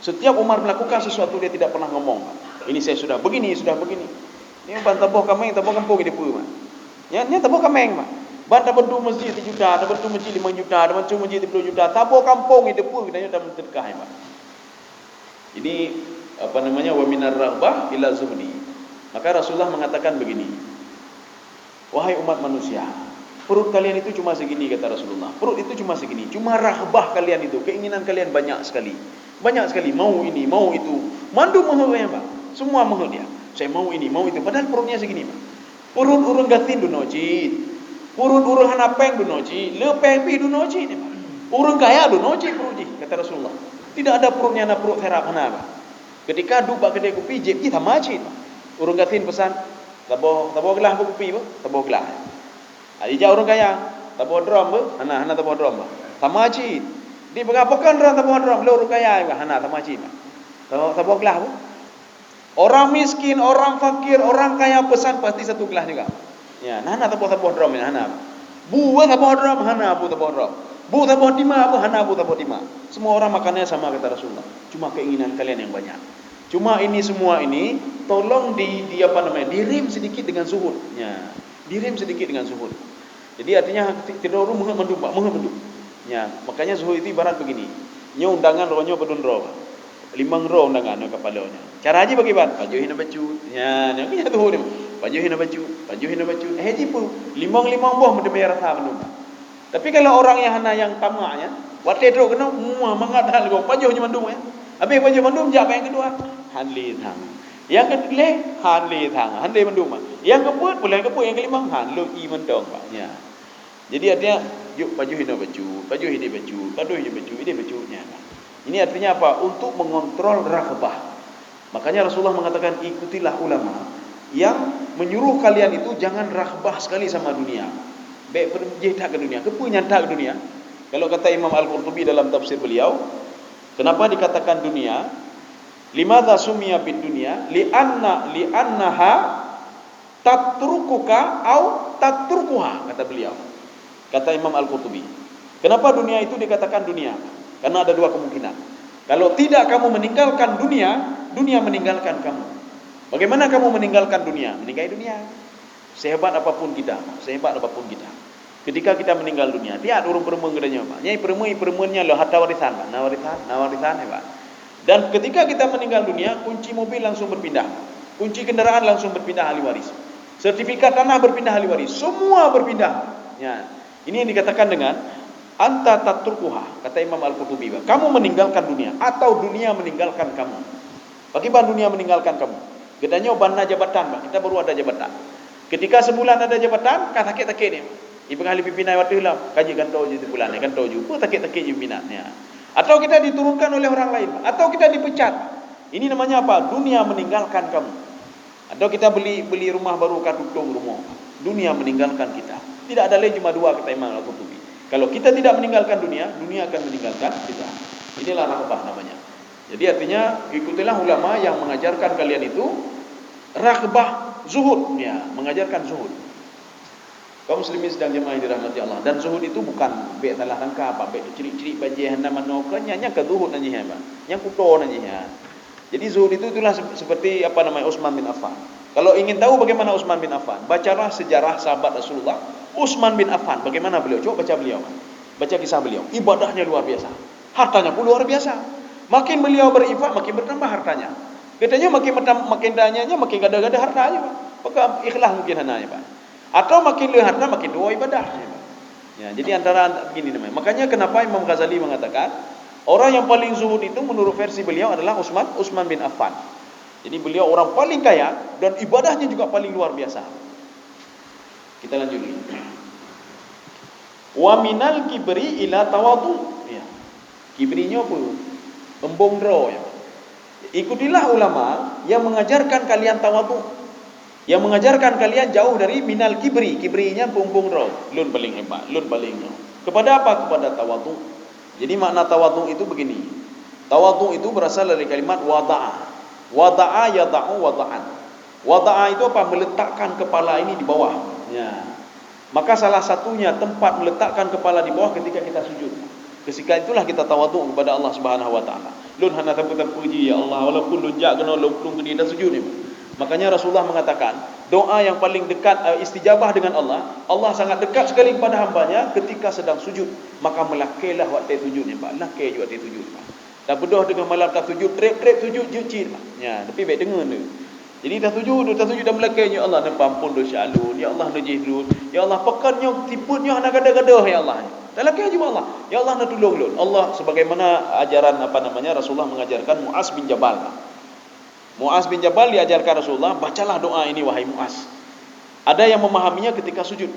Setiap Umar melakukan sesuatu, dia tidak pernah ngomong, "Ini saya sudah begini, sudah begini." Nyoe ban taboh kaméng, taboh gampông di peue, Mak. Nyan, nyan taboh kaméng, Mak. Ban tabantu masjid sijuta, tabantu masjid limong juta, tabantu masjid tiga puluh juta, taboh gampông di peue, dan nyoe tameuseudeukah, Mak. Ini, apa namanya, wa minar raghbah ila zuhdi. Maka Rasulullah mengatakan begini, "Wahai umat manusia, perut kalian itu cuma segini," kata Rasulullah. "Perut itu cuma segini, cuma raghbah kalian itu, keinginan kalian banyak sekali. Banyak sekali, mau ini, mau itu. Mandum meuheuét, Pak. Semua meuheuét dia. Saya mau ini, mau itu. Padahal perutnya segini, Pak. Perut ureuëng gasien dunoe cit. Perut ureuëng hana péng dunoe cit. Le péng pih dunoe cit, Pak. Ureuëng kaya dunoe cit perut jih," kata Rasulullah. "Tidak ada perutnya na perut serap hana, Pak." Ketika duek bak keudè kupi, jieb jih sama cit, Pak. Ureuëng gasien pesan, "Saboh, saboh glah bak kupi, Bu. Saboh glah." Ijak ureuëng kaya, "Saboh drom, Bu." "Hana, hana saboh drom, Bu." Sama cit. Dipeugah, "Pakon drom saboh drom?" "Lôn ureuëng kaya," hana sama cit, Pak. "Saboh, saboh glah, Bu." Orang miskin, orang fakir, orang kaya pesan pasti satu glah juga. Ya, nah, hana saboh-saboh drom, hana. "Bu, saboh drom?" "Hana, Bu, saboh drom." "Bu, saboh tima?" "Bu, hana, Bu, saboh tima." Semua orang makannya sama, kata Rasulullah. Cuma keinginan kalian yang banyak. Cuma ini semua ini tolong di, di apa namanya, direm sedikit dengan zuhud. Ya, direm sedikit dengan zuhud. Jadi artinya ti-, tiga ureuëng meuheuét mandum, Pak, meuheuét mandum. Ya, makanya zuhud itu ibarat begini. Nyoe undangan roh nyoe padum droe, Pak. Limong droe undangan nyoe kapala nyoe. Cara jih bagi ban, pajoh hina bacut. Ya, nyoe kan zuhud ni. Pajoh hina bacut, pajoh hina bacut. Eh, jipeue? Limong-limong boh meuteumé rasa mandum, Pak. Tapi kalau orang yang hana, yang tamak nyan, watée trok keunoe, muah mangat that lagoe, pajoh nyoe mandum nyan. Habéh pajoh mandum, jak bak nyang keudua. Han lé sang. Nyang keulhée, han lé sang. Han lé mandum. Nyang keupeuet, pulan keupeuet, nyang keulimong, han lôn ié mantong, Pak. Nyan. Jadi artinya, yuk pajoh inoe bacut, pajoh idéh bacut, pajoh idéh bacut, idéh bacut nyan. Ini artinya apa? Untuk mengontrol raghbah. Makanya Rasulullah mengatakan, "Ikutilah ulama yang menyuruh kalian itu jangan raghbah sekali sama dunia." Bék peujeuet that keu dunia. Keupeue nyan that keu dunia? Kalau kata Imam Al-Qurtubi dalam tafsir beliau, kenapa dikatakan dunia? "Limadza sumiya bid dunya? Li anna, li annaha tatrukuka au tatrukuha," kata beliau. Kata Imam Al-Qurtubi, "Kenapa dunia itu dikatakan dunia? Karena ada dua kemungkinan. Kalau tidak kamu meninggalkan dunia, dunia meninggalkan kamu." Bagaimana kamu meninggalkan dunia? Meninggai dunia. Sehebat apapun kita, sehebat apapun kita. Ketika kita meninggal dunia, tiat ureuëng peureumeun geutanyoe, Pak. Nyai peureumeun, peureumeun nyan lom harta warisan, Pak. Na warisan, na warisan, hebat. Dan ketika kita meninggal dunia, kunci mobil langsung berpindah. Kunci kendaraan langsung berpindah ahli waris. Sertifikat tanah berpindah ahli waris. Semua berpindah. Ya. Ini yang dikatakan dengan anta tatrukuha, kata Imam Al-Qurtubi, Pak. Kamu meninggalkan dunia atau dunia meninggalkan kamu. Pakriban dunia meninggalkan kamu? Geutanyoe ban na jabatan, Pak. Kita baru ada jabatan. Ketika sebulan ada jabatan, ka sakét-sakét ni. Ipeugah lé pimpinan watée lom, "Ka jeuet kantô jih si fulan, kantô jih." Peue sakét-sakét jih pimpinan, ya. Atau kita diturunkan oleh orang lain, Pak. Atau kita dipecat. Ini namanya apa? Dunia meninggalkan kamu. Atau kita beli, beli rumah baru, ka tutong rumoh. Dunia meninggalkan kita. Tidak ada lé, cuma dua, kata Imam Al-Qurtubi. Kalau kita tidak meninggalkan dunia, dunia akan meninggalkan kita. Inilah raghbah namanya. Jadi artinya, ikutilah ulama yang mengajarkan kalian itu raghbah, zuhud, ya, mengajarkan zuhud. Kaum muslimin sidang jemaah yang dirahmati Allah, dan zuhud itu bukan bèk salah sangka, apa bèk teucerik-cerik bajèe hana manoe, kon nyan, nyan ka zuhud na jih, apa? Nyan kuto na jih, ya. Jadi zuhud itu itulah se-, seperti apa namanya, Utsman bin Affan. Kalau ingin tahu bagaimana Utsman bin Affan, bacalah sejarah sahabat Rasulullah, Utsman bin Affan, bagaimana beliau. Coba baca beliau, baca kisah beliau. Ibadahnya luar biasa. Hartanya pun luar biasa. Makin beliau berinfak, makin bertambah hartanya. Katanya makin bertam-, makin tanyanya, makin gada-gada hartanya. Maka ikhlas mungkin hana, ya, Pak. Atau makin le harta, makin dua ibadah. Ya, jadi antara begini namanya. Makanya kenapa Imam Ghazali mengatakan, orang yang paling zuhud itu menurut versi beliau adalah Utsman, Utsman bin Affan. Jadi beliau orang paling kaya dan ibadahnya juga paling luar biasa. Kita lanjut lagi. Wa minal kibri ila tawadu. Ya. Kibri nyoe peue? Eumbong droe, ya. Ikutilah ulama yang mengajarkan kalian tawadu, yang mengajarkan kalian jauh dari minal kibri. Kibri nyan peumbong droe. Lôn paling hebat, lôn paling nyoe. Kepada apa? Kepada tawadu. Jadi makna tawadu itu begini. Tawadu itu berasal dari kalimat wada'a. Wada'a yada'u wada'an. Wada'a itu apa? Meletakkan kepala ini di bawah. Ya. Maka salah satunya tempat meletakkan kepala di bawah ketika kita sujud. Ketika itulah kita tawaduk kepada Allah Subhanahu wa taala. Lôn hana sapeue-sapeue ji, ya Allah, walaupun lôn jak keunoe lôn plueng keudéh dan sujud ni. Makanya Rasulullah mengatakan, doa yang paling dekat, eh, istijabah dengan Allah, Allah sangat dekat sekali kepada hambanya ketika sedang sujud. Maka melakailah watèe sujud ni, Pak. Lakèe ju watèe sujud, Pak. Tabeudôh teungoh malam tasujud, trép-trép sujud jeuet cit, Pak. Ya, tapi bèk deungon tu. Jadi tasujud, tasujud dan meulakèe, "Ya Allah, neupeuampon desya lôn. Ya Allah, neujih lôn. Ya Allah, pakon nyoe sifeuet nyoe hana gadoh-gadoh, ya Allah." Talakèe ju bak Allah, "Ya Allah, neutulông lôn." Allah, sebagaimana ajaran, apa namanya, Rasulullah mengajarkan Muaz bin Jabal. Muaz bin Jabal diajarkan Rasulullah, "Bacalah doa ini, wahai Muaz." Ada yang memahaminya ketika sujud.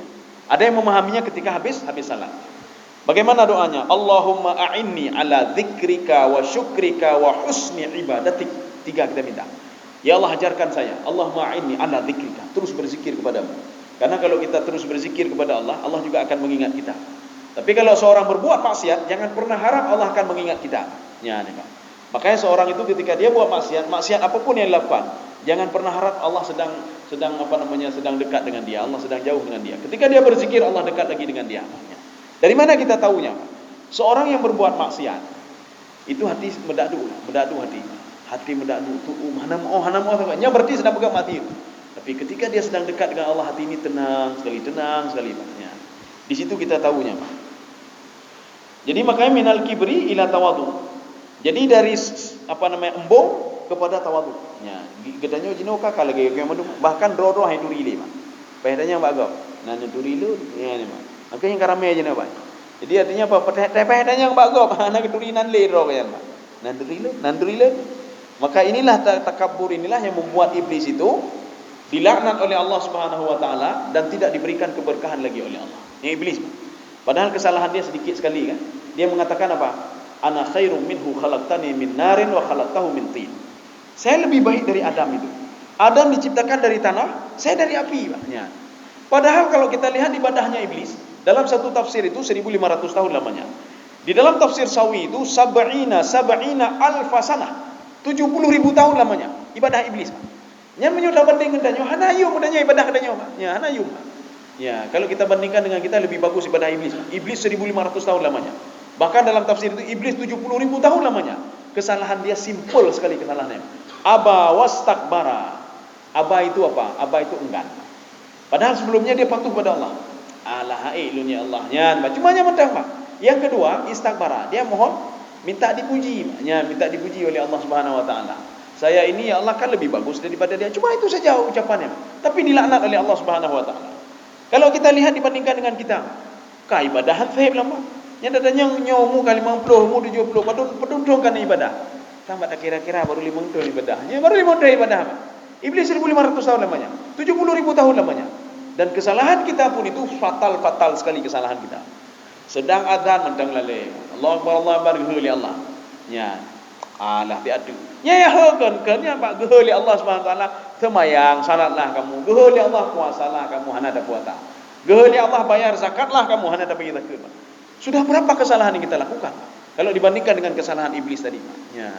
Ada yang memahaminya ketika habis, habis salat. Bagaimana doanya? "Allahumma a'inni ala dzikrika wa syukrika wa husni ibadatik." Tiga kita minta. "Ya Allah, ajarkan saya. Allahumma a'inni ala dzikrika." Terus berzikir kepadamu. Karena kalau kita terus berzikir kepada Allah, Allah juga akan mengingat kita. Tapi kalau seorang berbuat maksiat, jangan pernah harap Allah akan mengingat kita. Ya, ni, Pak. Makanya seorang itu ketika dia buat maksiat, maksiat apapun yang dilakukan, jangan pernah harap Allah sedang, sedang, apa namanya, sedang dekat dengan dia, Allah sedang jauh dengan dia. Ketika dia berzikir, Allah dekat lagi dengan dia. Dari mana kita tahunya? Seorang yang berbuat maksiat, itu hati meudadu, meudadu hati. Hati meudadu, tu'um, hana meu'oh, hana meu'oh sangat. Nyan berarti sedang peugah mati. Tapi ketika dia sedang dekat dengan Allah, hati ini tenang sekali, tenang sekali, Pak. Ya. Di situ kita tahunya, Pak. Jadi makanya minal kibri ila tawadu. Jadi dari s-, s-, apa namanya, embong kepada tawadu. Ya, geutanyoe jinoe ka, ka lagèe geutanyoe mandum, bahkan droe-droe hai turi lé, Pak. Payah tanyong bak gob. Nan turi lôn, ya ni, Pak. Maka nyang ka ramè jinoe, Pak. Jadi artinya apa? Payah, payah tanyong bak gob. Hana geuturi nan lé droe nyan, Pak. Nan turi lôn, nan turi lôn. Maka inilah ta-, takabur inilah yang membuat iblis itu dilaknat oleh Allah Subhanahu wa taala dan tidak diberikan keberkahan lagi oleh Allah. Yang iblis, Pak. Padahal kesalahan dia sedikit sekali kan. Dia mengatakan apa? "Ana khairum minhu khalaqtani min narin wa khalaqtahu min tin." Saya lebih baik dari Adam itu. Adam diciptakan dari tanah, saya dari api, Pak. Ya. Padahal kalau kita lihat ibadahnya iblis, dalam satu tafsir itu seribu lima ratus tahun lamanya. Di dalam tafsir Sawi itu sab'ina, sab'ina alfa sanah. Tujuh puluh ribu tahun lamanya ibadah iblis, Pak. Nyan meunyoe tabanding ngon tanyoe, hana yum tanyoe ibadah tanyoe, Pak. Ya, hana yum, Pak. Ya, kalau kita bandingkan dengan kita, lebih bagus ibadah iblis, Pak. Iblis seribu lima ratus tahun lamanya. Bahkan dalam tafsir itu, iblis tujuh puluh ribu tahun lamanya. Kesalahan dia simple sekali kesalahannya. Aba wastakbara. Aba itu apa? Aba itu enggan. Padahal sebelumnya dia patuh pada Allah. "Alah, hai lôn, ya Allah." Nyan, Pak. Cuma nyan mantong, Pak. Yang kedua, istakbara. Dia mohon minta dipuji, Pak. Nyan, minta dipuji oleh Allah Subhanahu wa taala. "Saya ini, ya Allah, kan lebih bagus daripada dia." Cuma itu saja ucapannya, Pak. Tapi dilaknat oleh Allah Subhanahu wa taala. Kalau kita lihat dibandingkan dengan kita, ka ibadahan sahib lama. Nyang datang nyang nyoe umur ka lima puluh, umur tujuh puluh, padum, padum thôn ka na ibadah. Tambah tak kira-kira baru lima thôn ibadah. Nya baru lima thôn ibadah, Pak. Iblis seribu lima ratus tahun lamanya. Tujuh puluh ribu tahun lamanya. Dan kesalahan kita pun itu fatal, fatal sekali kesalahan kita. Sedang azan mantong lalé. Allahu Akbar, Allahu Akbar, geuhôi lé Allah. Nya. Alah, tiap tu. Nya, ya, ho, kon, kon, nya, Pak, geuhôi lé Allah Subhanahu wa taala, seumayang, salatlah kamu. Geuhôi lé Allah, puasalah kamu, hana tapuasa. Geuhôi lé Allah, bayar zakatlah kamu, hana tabayar zakat, Pak. Sudah berapa kesalahan yang kita lakukan kalau dibandingkan dengan kesalahan iblis tadi, Pak? Ya.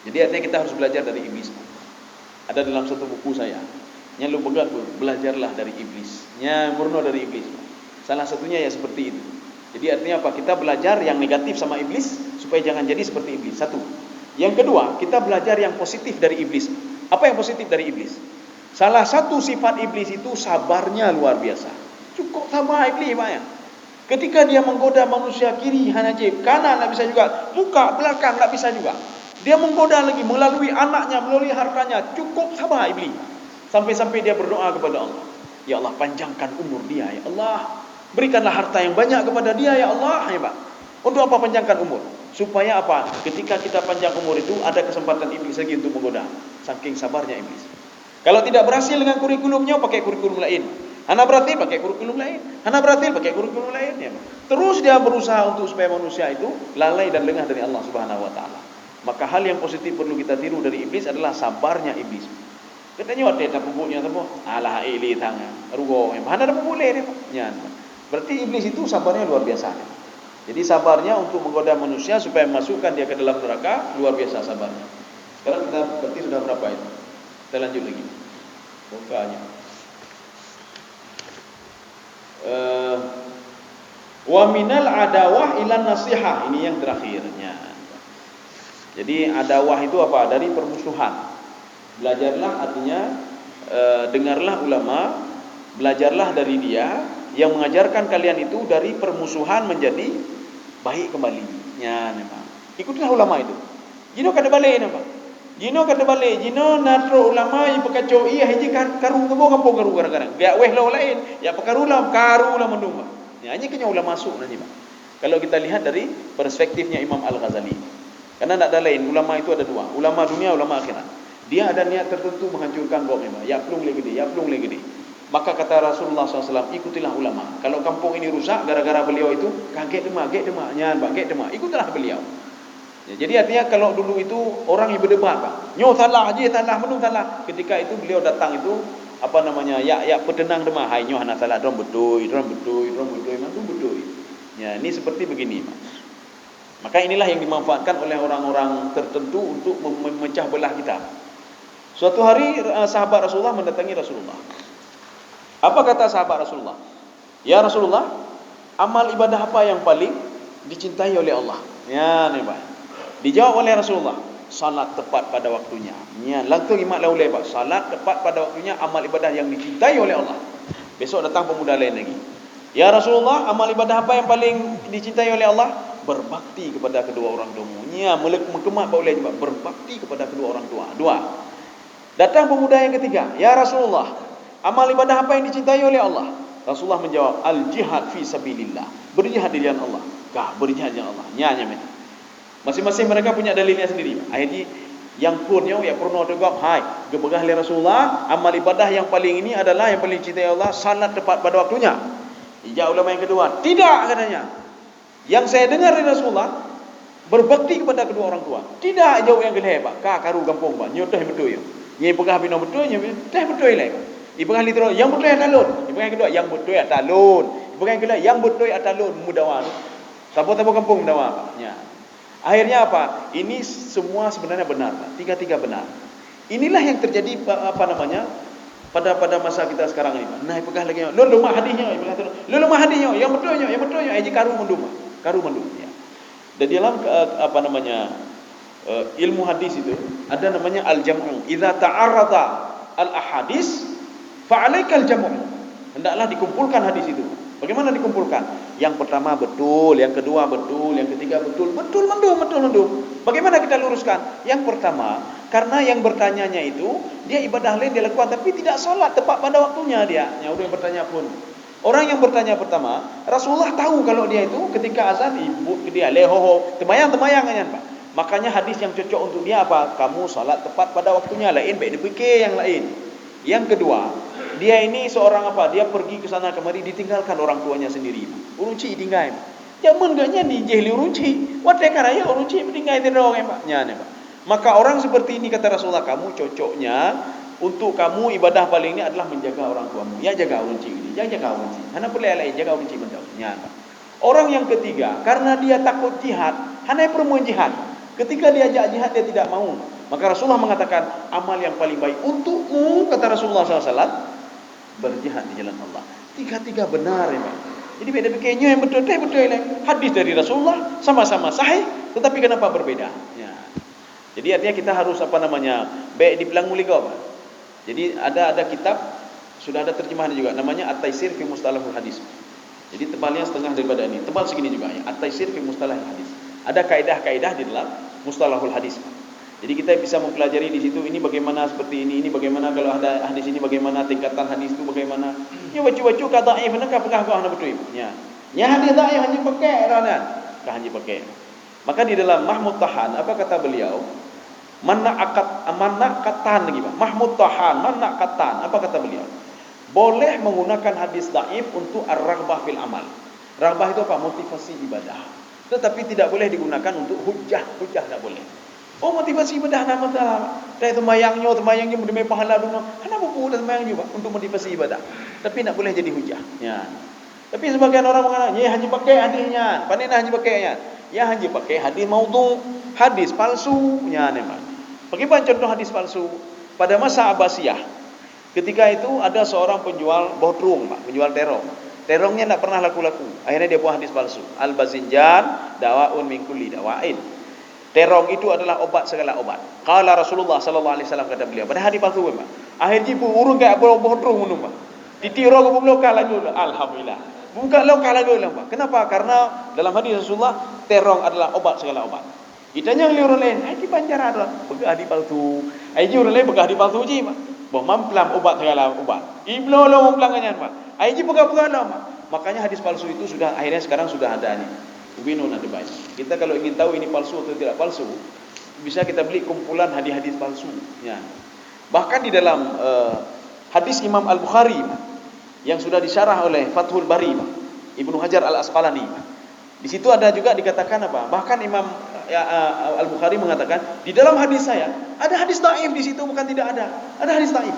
Jadi, artinya kita harus belajar dari iblis, Pak. Ada dalam satu buku saya. Nyan lôn peugah, belajarlah dari iblis. Nyan murno dari iblis. Salah satunya ya seperti itu. Jadi artinya apa? Kita belajar yang negatif sama iblis supaya jangan jadi seperti iblis. Satu. Yang kedua, kita belajar yang positif dari iblis. Apa yang positif dari iblis? Salah satu sifat iblis itu sabarnya luar biasa. Cukup sabar iblis, Pak, ya. Ketika dia menggoda manusia kiri hana jép, kanan tak bisa juga, muka, belakang tak bisa juga. Dia menggoda lagi melalui anaknya, melalui hartanya, cukup sabar iblis. Sampai-sampai dia berdoa kepada Allah, "Ya Allah, panjangkan umur dia, ya Allah. Berikanlah harta yang banyak kepada dia, ya Allah." Ya, Pak. Untuk apa panjangkan umur? Supaya apa? Ketika kita panjang umur itu, ada kesempatan iblis lagi untuk menggoda. Saking sabarnya iblis. Kalau tidak berhasil dengan kurikulum nyoe, pakai kurikulum lain. Hana berhasil, pakai kurikulum lain. Hana berhasil, pakai kurikulum lain. Ya. Terus dia berusaha untuk supaya manusia itu lalai dan lengah dari Allah Subhanahu Wa Taala. Maka hal yang positif perlu kita tiru dari iblis adalah sabarnya iblis. Katanya watée tapeubuet nyan saboh, alah, ék lé tangan, rugoe, hana tapeubuet lé dia. Nyan. Berarti iblis itu sabarnya luar biasa. Jadi sabarnya untuk menggoda manusia supaya memasukkan dia ke dalam neraka, luar biasa sabarnya. Sekarang kita berarti sudah berapa itu? Kita lanjut lagi. Bukanya. Eh, wa minal adawah ilan nasihah. Ini yang terakhirnya. Jadi adawah itu apa? Dari permusuhan. Belajarlah artinya, eh, dengarlah ulama, belajarlah dari dia yang mengajarkan kalian itu dari permusuhan menjadi baik kembali. Nyan memang. Ikutilah ulama itu. Jinoe ka teubalik nyan, Pak. Jinoe ka teubalik, jinoe na trok ulama jipeukacok ié, hiji ka-, karu saboh gampông karu kadang-kadang. Geujak wéh lom laén, jak peukaru lom, karu lom mandum, Pak. Nyan, nyan keunyoe ulama su' nyan, Pak. Kalau kita lihat dari perspektifnya Imam Al-Ghazali. Karena nak ada lain, ulama itu ada dua, ulama dunia, ulama akhirat. Dia ada niat tertentu menghancurkan gob memang. Jak plueng lé geude, jak plueng lé geude. Maka kata Rasulullah sallallahu alaihi wasallam, "Ikutilah ulama." Kalau kampung ini rusak gara-gara beliau itu, ka gét teuma, gét teuma, nyan, Pak, gét teuma. Ikutilah beliau. Ya, jadi artinya kalau dulu itu orang yang berdebat, Pak. Nyoe salah, jih salah, meunyoe salah. Ketika itu beliau datang itu, apa namanya, ya, ya, peuteunang teuma. Hai, nyoe hana salah, droe beutôi, droe beutôi, droe beutôi, mandum beutôi. Ya, ini seperti begini, Pak. Maka inilah yang dimanfaatkan oleh orang-orang tertentu untuk mem-, memecah belah kita. Suatu hari, eh, sahabat Rasulullah mendatangi Rasulullah. Apa kata sahabat Rasulullah? "Ya Rasulullah, amal ibadah apa yang paling dicintai oleh Allah?" Ya, ni, Pak. Dijawab oleh Rasulullah, "Salat tepat pada waktunya." Ya, langsung imat lah ulée, Pak. Salat tepat pada waktunya, amal ibadah yang dicintai oleh Allah. Besok datang pemuda lain lagi. "Ya Rasulullah, amal ibadah apa yang paling dicintai oleh Allah?" "Berbakti kepada kedua orang tuamu." Nya, melek-, meukeumah bak ulée nyoe, berbakti kepada kedua orang tua. Dua. Datang pemuda yang ketiga, "Ya Rasulullah, amal ibadah apa yang dicintai oleh Allah?" Rasulullah menjawab, "Al-jihad fi sabilillah." Berjihad di jalan Allah. Kah, berjihad di jalan Allah. Nya, nya, meh. Masing-masing mereka punya dalilnya sendiri. Akhirnya, yang phôn nyoe, ya peurunoe teugab, hai, geupeugah lé Rasulullah, amal ibadah yang paling ini adalah yang paling dicintai Allah, salat tepat pada waktunya. Ijak ulama yang kedua, "Tidak," katanya. "Yang saya dengar dari Rasulullah, berbakti kepada kedua orang tua." "Tidak," jawab yang keulhèe, Pak. Ka karu gampông, Pak. Nyoe teuh beutôi. Nyoe peugah binoe beutôi, nyoe teuh beutôi lé. Ipeugah lé droe, "Yang beutôi ata lôn." Ipeugah yang kedua, "Yang beutôi ata lôn." Ipeugah yang kedua, "Yang beutôi ata lôn." Meudawa. Saboh-saboh gampông meudawa, Pak. Nya. Akhirnya apa? Ini semua sebenarnya benar, Pak. Tiga-tiga benar. Inilah yang terjadi pa-, apa namanya, pada, pada masa kita sekarang ini, Pak. Nah, ipeugah lagèe nyoe, "Lôn leumah hadih nyoe," ipeugah tu, "Lôn leumah hadih nyoe, yang beutôi nyoe, yang beutôi nyoe," eh, jikaru mandum, Pak. Karu mandum, ya. Dan di dalam, eh, apa namanya, eh, ilmu hadis itu ada namanya al-jam'u. Idza ta'arada al-ahadits, "Fa'alaikal jam'u." Hendaklah dikumpulkan hadis itu. Bagaimana dikumpulkan? Yang pertama betul, yang kedua betul, yang ketiga betul. Betul mandum, betul mandum. Bagaimana kita luruskan? Yang pertama, karena yang bertanyanya itu, dia ibadah lain dia lakukan, tapi tidak salat tepat pada waktunya dia. Yang orang bertanya pun. Orang yang bertanya pertama, Rasulullah tahu kalau dia itu ketika azan, ibu dia lé ho-ho, teumayang-teumayang nyan, Pak. Makanya hadis yang cocok untuk dia apa? Kamu salat tepat pada waktunya, lain baik dipikir yang lain. Yang kedua, dia ini seorang apa? Dia pergi ke sana kemari ditinggalkan orang tuanya sendiri. Ureueng chik tinggai. Jameun geuh nyan dijéh lé ureueng chik. Watèe ka rayeuk ureueng chik tinggai sidroe, Pak. Nyan, Pak. Maka orang seperti ini, kata Rasulullah, kamu cocoknya untuk kamu ibadah paling ini adalah menjaga orang tuamu. Ya, jaga ureueng chik ini, ya, jaga ureueng chik. Hana peureulèe lain, jaga ureueng chik mantong. Nyan, Pak. Orang yang ketiga, karena dia takut jihad, hana peurumoh jihad. Ketika diajak jihad, dia tidak mau. Maka Rasulullah mengatakan, "Amal yang paling baik untukmu," kata Rasulullah sallallahu alaihi wasallam, "berjihad di jalan Allah." Tiga-tiga benar, ya, Pak. Jadi, beda fikir nyoe yang betul, teh betul lah. Hadis dari Rasulullah sama-sama sahih, tetapi kenapa berbeda? Ya. Jadi, artinya kita harus, apa namanya, baik di pelang muligom. Jadi, ada, ada kitab, sudah ada terjemahan juga, namanya At-Taisir fi Mustalahul Hadis. Jadi, tebalnya setengah daripada ini. Tebal segini juga, ya. At-Taisir fi Mustalahul Hadis. Ada kaedah-kaedah di dalam Mustalahul Hadis. Jadi, kita bisa mempelajari di situ, ini bagaimana seperti ini, ini bagaimana kalau ada hadis ini, bagaimana tingkatan hadis itu, bagaimana. Ya, baca-baca ka dhaif, na ka peugah kau hana beutôi. Ya. Nya hadis dhaif hanya pakai dah, kan? Ka hanya pakai. Maka di dalam Mahmud Tahan, apa kata beliau? Mana akat, mana katan lagi, Pak? Mahmud Tahan, mana katan, apa kata beliau? Boleh menggunakan hadis dhaif untuk ar-raghbah fil amal. Raghbah itu apa? Motivasi ibadah. Tetapi tidak boleh digunakan untuk hujah. Hujah tidak boleh. Oh, motivasi ibadah hana masalah, Pak. Tapi sembahyang nyoe, sembahyang nyoe demi pahala dunia. Hana buku dah sembahyang juga untuk motivasi ibadah. Tapi tidak boleh jadi hujah. Ya. Tapi sebagian orang mengatakan, "Nyoe hana pakai hadis nyan." Pane na hana pakai nyan? Ya, hana pakai hadis maudhu, hadis palsu nyan memang. Bagaimana contoh hadis palsu? Pada masa Abbasiyah, ketika itu ada seorang penjual boh trueng, Pak, penjual terong. Terongnya tidak pernah laku-laku. Akhirnya dia buat hadis palsu. "Al-bazinjan dawaun min kulli dawa'in." Terong itu adalah obat segala obat. Qala Rasulullah sallallahu alaihi wasallam, kata beliau. Padahal hadis palsu memang. Akhir jih ureueng ka boh, boh trueng minum, Pak. Titik roh geubloe ka lagu, alhamdulillah. Buka lokah lagu, Pak. Kenapa? Karena dalam hadis Rasulullah, terong adalah obat segala obat. Ditanya lé ureueng laén, "Hai, kiban cara tu?" Peugah hadis palsu. Hai, jih ureueng laén peugah hadis palsu jih, Pak. Boh mamplam obat segala obat. Ibloe lom mamplam nyan, Pak. Hai, jih peugah-peugah lom, Pak. Makanya hadis palsu itu sudah, akhirnya sekarang sudah ada ni. Ubinu na dibai. Kita kalau ingin tahu ini palsu atau tidak palsu, bisa kita beli kumpulan hadis-hadis palsu. Ya. Bahkan di dalam, eh, hadis Imam Al-Bukhari yang sudah disyarah oleh Fathul Bari, Ibnu Hajar Al-Asqalani, di situ ada juga dikatakan apa? Bahkan Imam, ya, eh, Al-Bukhari mengatakan, "Di dalam hadis saya ada hadis dhaif di situ, bukan tidak ada. Ada hadis dhaif.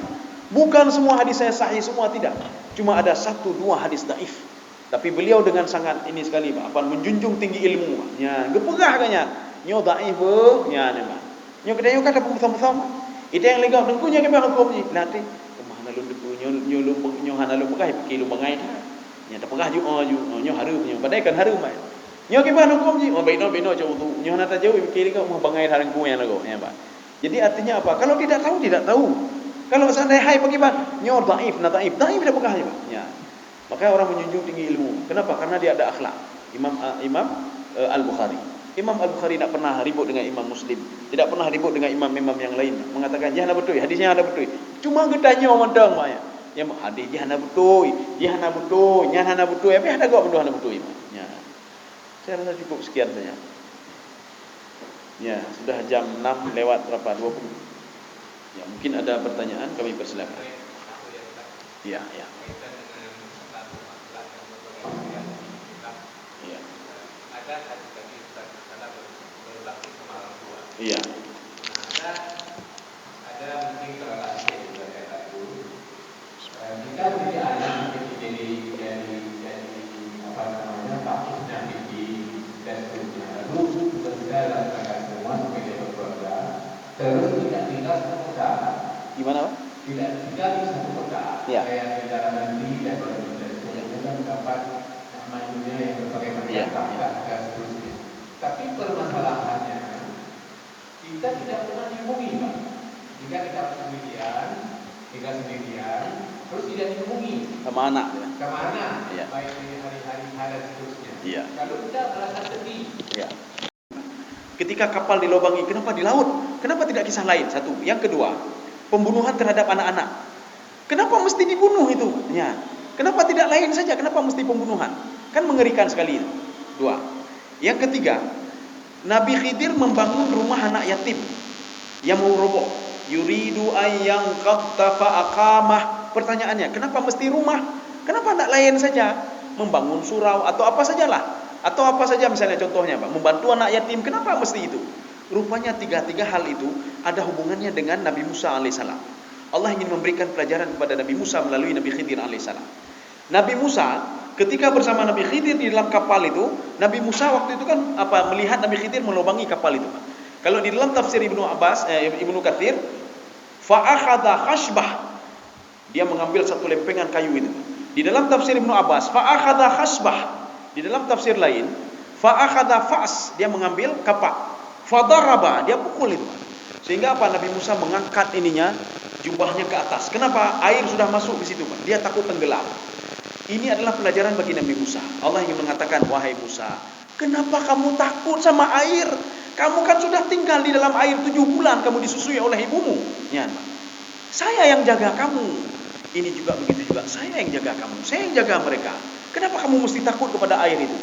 Bukan semua hadis saya sahih, semua tidak. Cuma ada satu dua hadis dhaif." Tapi beliau dengan sangat ini sekali, Pak, apa, menjunjung tinggi ilmu, Pak. Nya, geupeugah ka nyan, "Nyoe dhaif, beuh," nyan, Pak. Nyoe keudeh nyoe ka tapeusom-som. Ita nyang leuga teungku nyoe kiban huköm jih. Nah, teuh, teuma hana lôn teupeu, nyoe, nyoe lôn, nyoe hana lôn peugah, pike lôn bangai that. Nyan tapeugah ju, oh, ju, oh, nyoe hareuem nyoe. Padahai kan hareuem, Pak. Nyoe kiban huköm jih, oh, baik nyoe, baik nyoe, cok udhu. Nyoe hana tajaweueb, pike leuga, meuh bangai that teungku nyang lagoe, nyan, Pak. Jadi artinya apa? Kalau tidak tahu, tidak tahu. Kalau seandai hai pakiban, nyoe dhaif, na dhaif, dhaif dah peugah je, Pak. Nya. Maka orang menjunjung tinggi ilmu. Kenapa? Karena dia ada akhlak. Imam, eh, Imam, eh, Al-Bukhari. Imam Al-Bukhari tidak pernah ribut dengan Imam Muslim, tidak pernah ribut dengan imam-imam yang lain. Mengatakan, "Jih hana beutôi, hadis nyan hana beutôi." Cuma geutanyoe mantong, Pak, ya. Yang hadis jih hana beutôi, jih hana beutôi, nyan hana beutôi, habis ada gop mandum hana beutôi, Pak. Ya. Saya rasa cukup sekian saja. Ya, sudah jam enam lewat berapa? Dua puluh. Ya, mungkin ada pertanyaan, kami persilakan. Ya, ya. Ya. Iya. Ada mungkin kalau tak cek juga saya tak tahu. Eh, kita mendidik anak untuk jadi, jadi, jadi, apa namanya, patuh dan pipin dan seterusnya. Lalu, segala perkara semua sampai dia berkeluarga, terus tidak tinggal satu kota. Gimana, Pak? Tidak tinggal di satu kota. Iya. Kayak negara nanti dan sebagainya. Iya. Kita mendapat, eh, majunya yang berbagai macam, iya, tahta dan seterusnya. Tapi permasalahannya, kita tidak pernah dihubungi, Pak. Jika kita sendirian, tinggal sendirian, terus tidak dihubungi. Sama anak, ya? Sama anak, iya, baik di hari-hari H dan seterusnya. Iya. Kalau kita merasa sedih. Iya. Ketika kapal dilobangi, kenapa di laut? Kenapa tidak kisah lain? Satu. Yang kedua, pembunuhan terhadap anak-anak. Kenapa mesti dibunuh itu? Ya. Kenapa tidak lain saja? Kenapa mesti pembunuhan? Kan mengerikan sekali itu. Dua. Yang ketiga, Nabi Khidir membangun rumah anak yatim yang mau roboh. Yuridu an yanqadha fa aqamah. Pertanyaannya, kenapa mesti rumah? Kenapa tidak lain saja? Membangun surau atau apa sajalah. Atau apa saja misalnya contohnya, Pak, membantu anak yatim. Kenapa mesti itu? Rupanya tiga-tiga hal itu ada hubungannya dengan Nabi Musa alaihissalam. Allah ingin memberikan pelajaran kepada Nabi Musa melalui Nabi Khidir alaihissalam. Nabi Musa, ketika bersama Nabi Khidir di dalam kapal itu, Nabi Musa waktu itu kan, apa, melihat Nabi Khidir melobangi kapal itu, Pak. Kalau di dalam tafsir Ibnu Abbas, eh, Ibnu Katsir, "Fa akhadha khashbah." Dia mengambil satu lempengan kayu itu. Di dalam tafsir Ibnu Abbas, "Fa akhadha khashbah." Di dalam tafsir lain, "Fa akhadha fa's." Dia mengambil kapak. "Fa daraba." Dia pukul itu. Sehingga apa? Nabi Musa mengangkat ininya, jubahnya ke atas. Kenapa? Air sudah masuk di situ, Pak. Dia takut tenggelam. Ini adalah pelajaran bagi Nabi Musa. Allah ingin mengatakan, "Wahai Musa, kenapa kamu takut sama air? Kamu kan sudah tinggal di dalam air tujuh bulan, kamu disusui oleh ibumu." Nyan. "Saya yang jaga kamu. Ini juga begitu juga. Saya yang jaga kamu. Saya yang jaga mereka. Kenapa kamu mesti takut kepada air itu?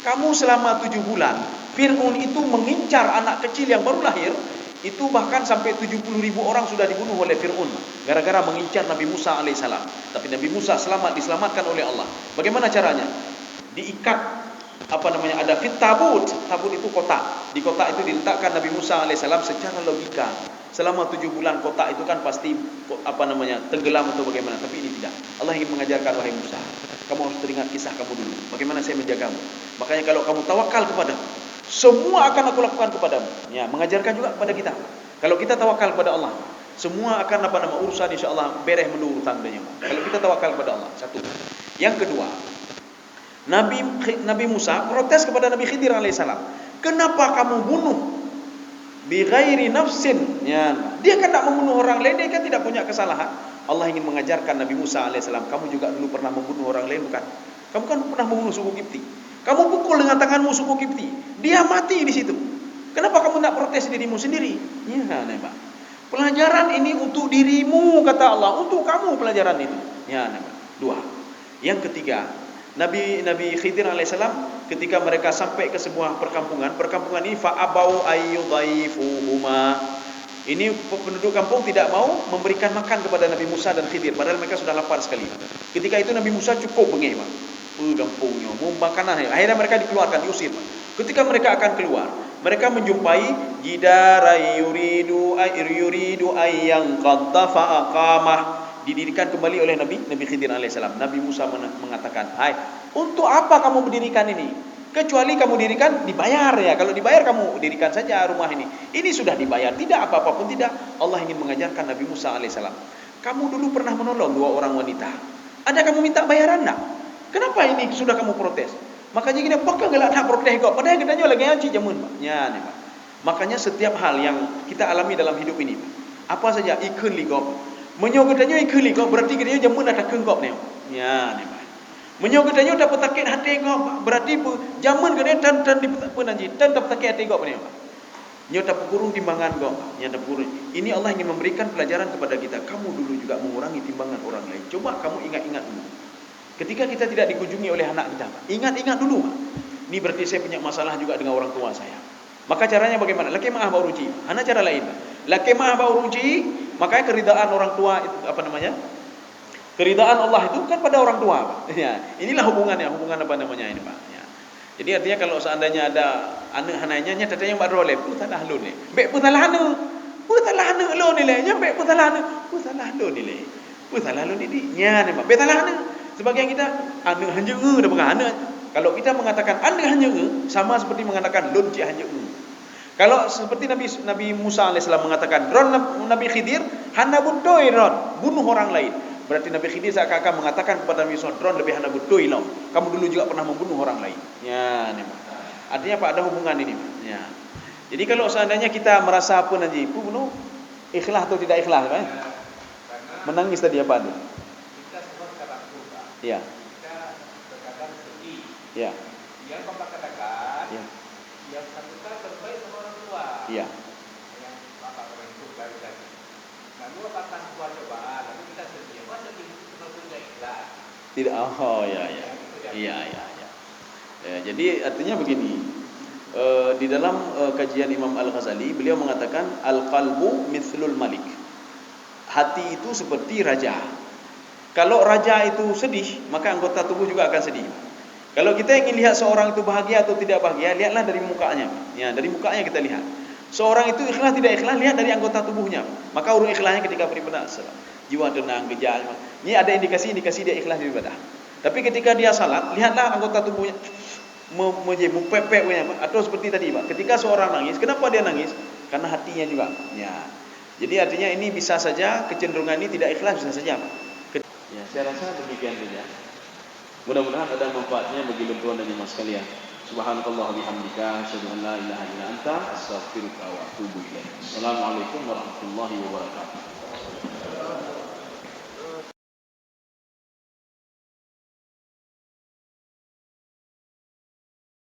Kamu selama tujuh bulan, Fir'aun itu mengincar anak kecil yang baru lahir, itu bahkan sampai tujuh puluh ribu orang sudah dibunuh oleh Fir'aun, gara-gara mengincar Nabi Musa alaihissalam. Tapi Nabi Musa selamat, diselamatkan oleh Allah. Bagaimana caranya? Diikat, apa namanya, ada fit tabut. Tabut itu kotak. Di kotak itu diletakkan Nabi Musa alaihissalam secara logika. Selama tujuh bulan kotak itu kan pasti, ko-, apa namanya, tenggelam atau bagaimana. Tapi ini tidak. Allah ingin mengajarkan, "Wahai Musa, kamu harus teringat kisah kamu dulu. Bagaimana saya menjagamu. Makanya kalau kamu tawakal kepadaku, semua akan aku lakukan kepadamu." Ya, mengajarkan juga kepada kita. Kalau kita tawakal kepada Allah, semua akan, apa nama, urusan insya Allah beres meunurut tangganya. Kalau kita tawakal kepada Allah, satu. Yang kedua, Nabi Khi-, Nabi Musa protes kepada Nabi Khidir alaihissalam, "Kenapa kamu bunuh bi ghairi nafsin?" Ya, dia kan tak membunuh orang lain, dia kan tidak punya kesalahan. Allah ingin mengajarkan Nabi Musa alaihissalam, "Kamu juga dulu pernah membunuh orang lain, bukan? Kamu kan pernah membunuh suku Kipti. Kamu pukul dengan tanganmu suku Kipti. Dia mati di situ. Kenapa kamu nak protes dirimu sendiri?" Ya, nampak. Pelajaran ini untuk dirimu, kata Allah, untuk kamu pelajaran itu. Ya, nampak. Dua. Yang ketiga, Nabi, Nabi Khidir alaihissalam, ketika mereka sampai ke sebuah perkampungan, perkampungan ini, "Fa abau ayyudhaifuhuma." Ini pe-, penduduk kampung tidak mau memberikan makan kepada Nabi Musa dan Khidir, padahal mereka sudah lapar sekali. Ketika itu Nabi Musa cukup bengeh, Pak. "Peue gampông nyoe, makanan." Akhirnya mereka dikeluarkan, diusir, Pak. Ketika mereka akan keluar, mereka menjumpai jidara yuridu, yuridu ayyanqadda fa aqamah. Didirikan kembali oleh Nabi, Nabi Khidir alaihissalam. Nabi Musa mena-, mengatakan, "Hai, untuk apa kamu mendirikan ini? Kecuali kamu dirikan, dibayar ya. Kalau dibayar, kamu dirikan saja rumah ini. Ini sudah dibayar, tidak apa-apa pun tidak." Allah ingin mengajarkan Nabi Musa alaihissalam, "Kamu dulu pernah menolong dua orang wanita. Ada kamu minta bayaran, nak? Kenapa ini sudah kamu protes?" Makanya gini, pakon galak that protes gob? Padahal geutanyoe lagèe nyan cit jameun, Pak. Nyan, Pak. Makanya setiap hal yang kita alami dalam hidup ini, apa saja ikheun lé gob. Meunyoe geutanyoe ikheun lé gob, berarti geutanyoe jameun na takheun gob nyoe. Nyan, Pak. Meunyoe geutanyoe tapeutakét até gob, berarti peu-, jameun geutanyoe tan, tan dipeuta-, peue nan jih, tan tapeutakét até gob nyoe, Pak. Nyoe tapeukurong timbangan gob, nyan tapeukurong. Ini Allah ingin memberikan pelajaran kepada kita. Kamu dulu juga mengurangi timbangan orang lain. Coba kamu ingat-ingat dulu. Ketika kita tidak dikunjungi oleh anak kita, ingat-ingat dulu, Pak. Ini berarti saya punya masalah juga dengan orang tua saya. Maka caranya bagaimana? Lakèe meu'ah bak ureueng chik. Hana cara lain, Pak. Lakèe meu'ah bak ureueng chik, makanya keridaan orang tua itu, apa namanya? Keridaan Allah itu kan pada orang tua, Pak. Ya, inilah hubungannya, hubungan apa namanya ini, Pak. Ya. Jadi artinya kalau seandainya ada aneuk hana nyan, nyan tatanyong bak droe lé, "Peue salah lôn lé?" Bèk peue salah aneuk. Peue salah aneuk lôn ilèe? Nyan bèk peue salah aneuk. Peue salah lôn ilèe? Peue salah lôn didik? Nyan memang. Bèk salah aneuk. Sebagian kita, aneuk hanjeuet ngeue dah peugah aneuk. Kalau kita mengatakan aneuk hanjeuet ngeue, sama seperti mengatakan lôn cit hanjeuet ngeue. Kalau seperti Nabi, Nabi Musa alaihissalam mengatakan, "Droen Nab-, Nabi Khidir hana beutôi droen, bunuh orang lain." Berarti Nabi Khidir seakan-akan mengatakan kepada Nabi Musa, "Droen leubeh hana beutôi lom. Kamu dulu juga pernah membunuh orang lain." Ya, ni, Pak. Artinya apa? Ada hubungan ini, Pak. Ya. Jadi kalau seandainya kita merasa apa nanti, ikhlas atau tidak ikhlas, kan? Menangis tadi apa tu? Kita semua kadang lupa. Ya. Kita terkadang sedih. Ya. Yang Bapak katakan, ya, yang bersangkutan lebih baik sama orang tua. Ya. Yang Bapak katakan itu baru tadi. Lalu Bapak tangguh cobaan, lalu kita sedih. Apa sedih itu? Sebab tidak ikhlas. Tidak, oh, ya, ya. Iya, iya, iya. Ya, jadi artinya begini, eh, di dalam, eh, kajian Imam Al-Ghazali, beliau mengatakan, "Al-qalbu mithlul malik." Hati itu seperti raja. Kalau raja itu sedih, maka anggota tubuh juga akan sedih. Kalau kita ingin lihat seorang itu bahagia atau tidak bahagia, lihatlah dari mukanya. Ya, dari mukanya kita lihat. Seorang itu ikhlas tidak ikhlas, lihat dari anggota tubuhnya. Maka ureueng ikhlasnya ketika beribadah, jiwa tenang, geujak. Ini ada indikasi-indikasi dia ikhlas beribadah. Tapi ketika dia salat, lihatlah anggota tubuhnya me-, meuje, mupèp-pèp, atau seperti tadi, Pak. Ketika seorang nangis, kenapa dia nangis? Karena hatinya juga. Ya. Jadi artinya ini bisa saja kecenderungan ini tidak ikhlas bisa saja. Ke- Ya, saya rasa demikian saja. Mudah-mudahan ada manfaatnya bagi tuan-tuan dan jemaah sekalian. Subhanakallah bihamdika, asyhadu an la ilaha illa anta, astaghfiruka wa atubu ilaik. Assalamualaikum warahmatullahi wabarakatuh.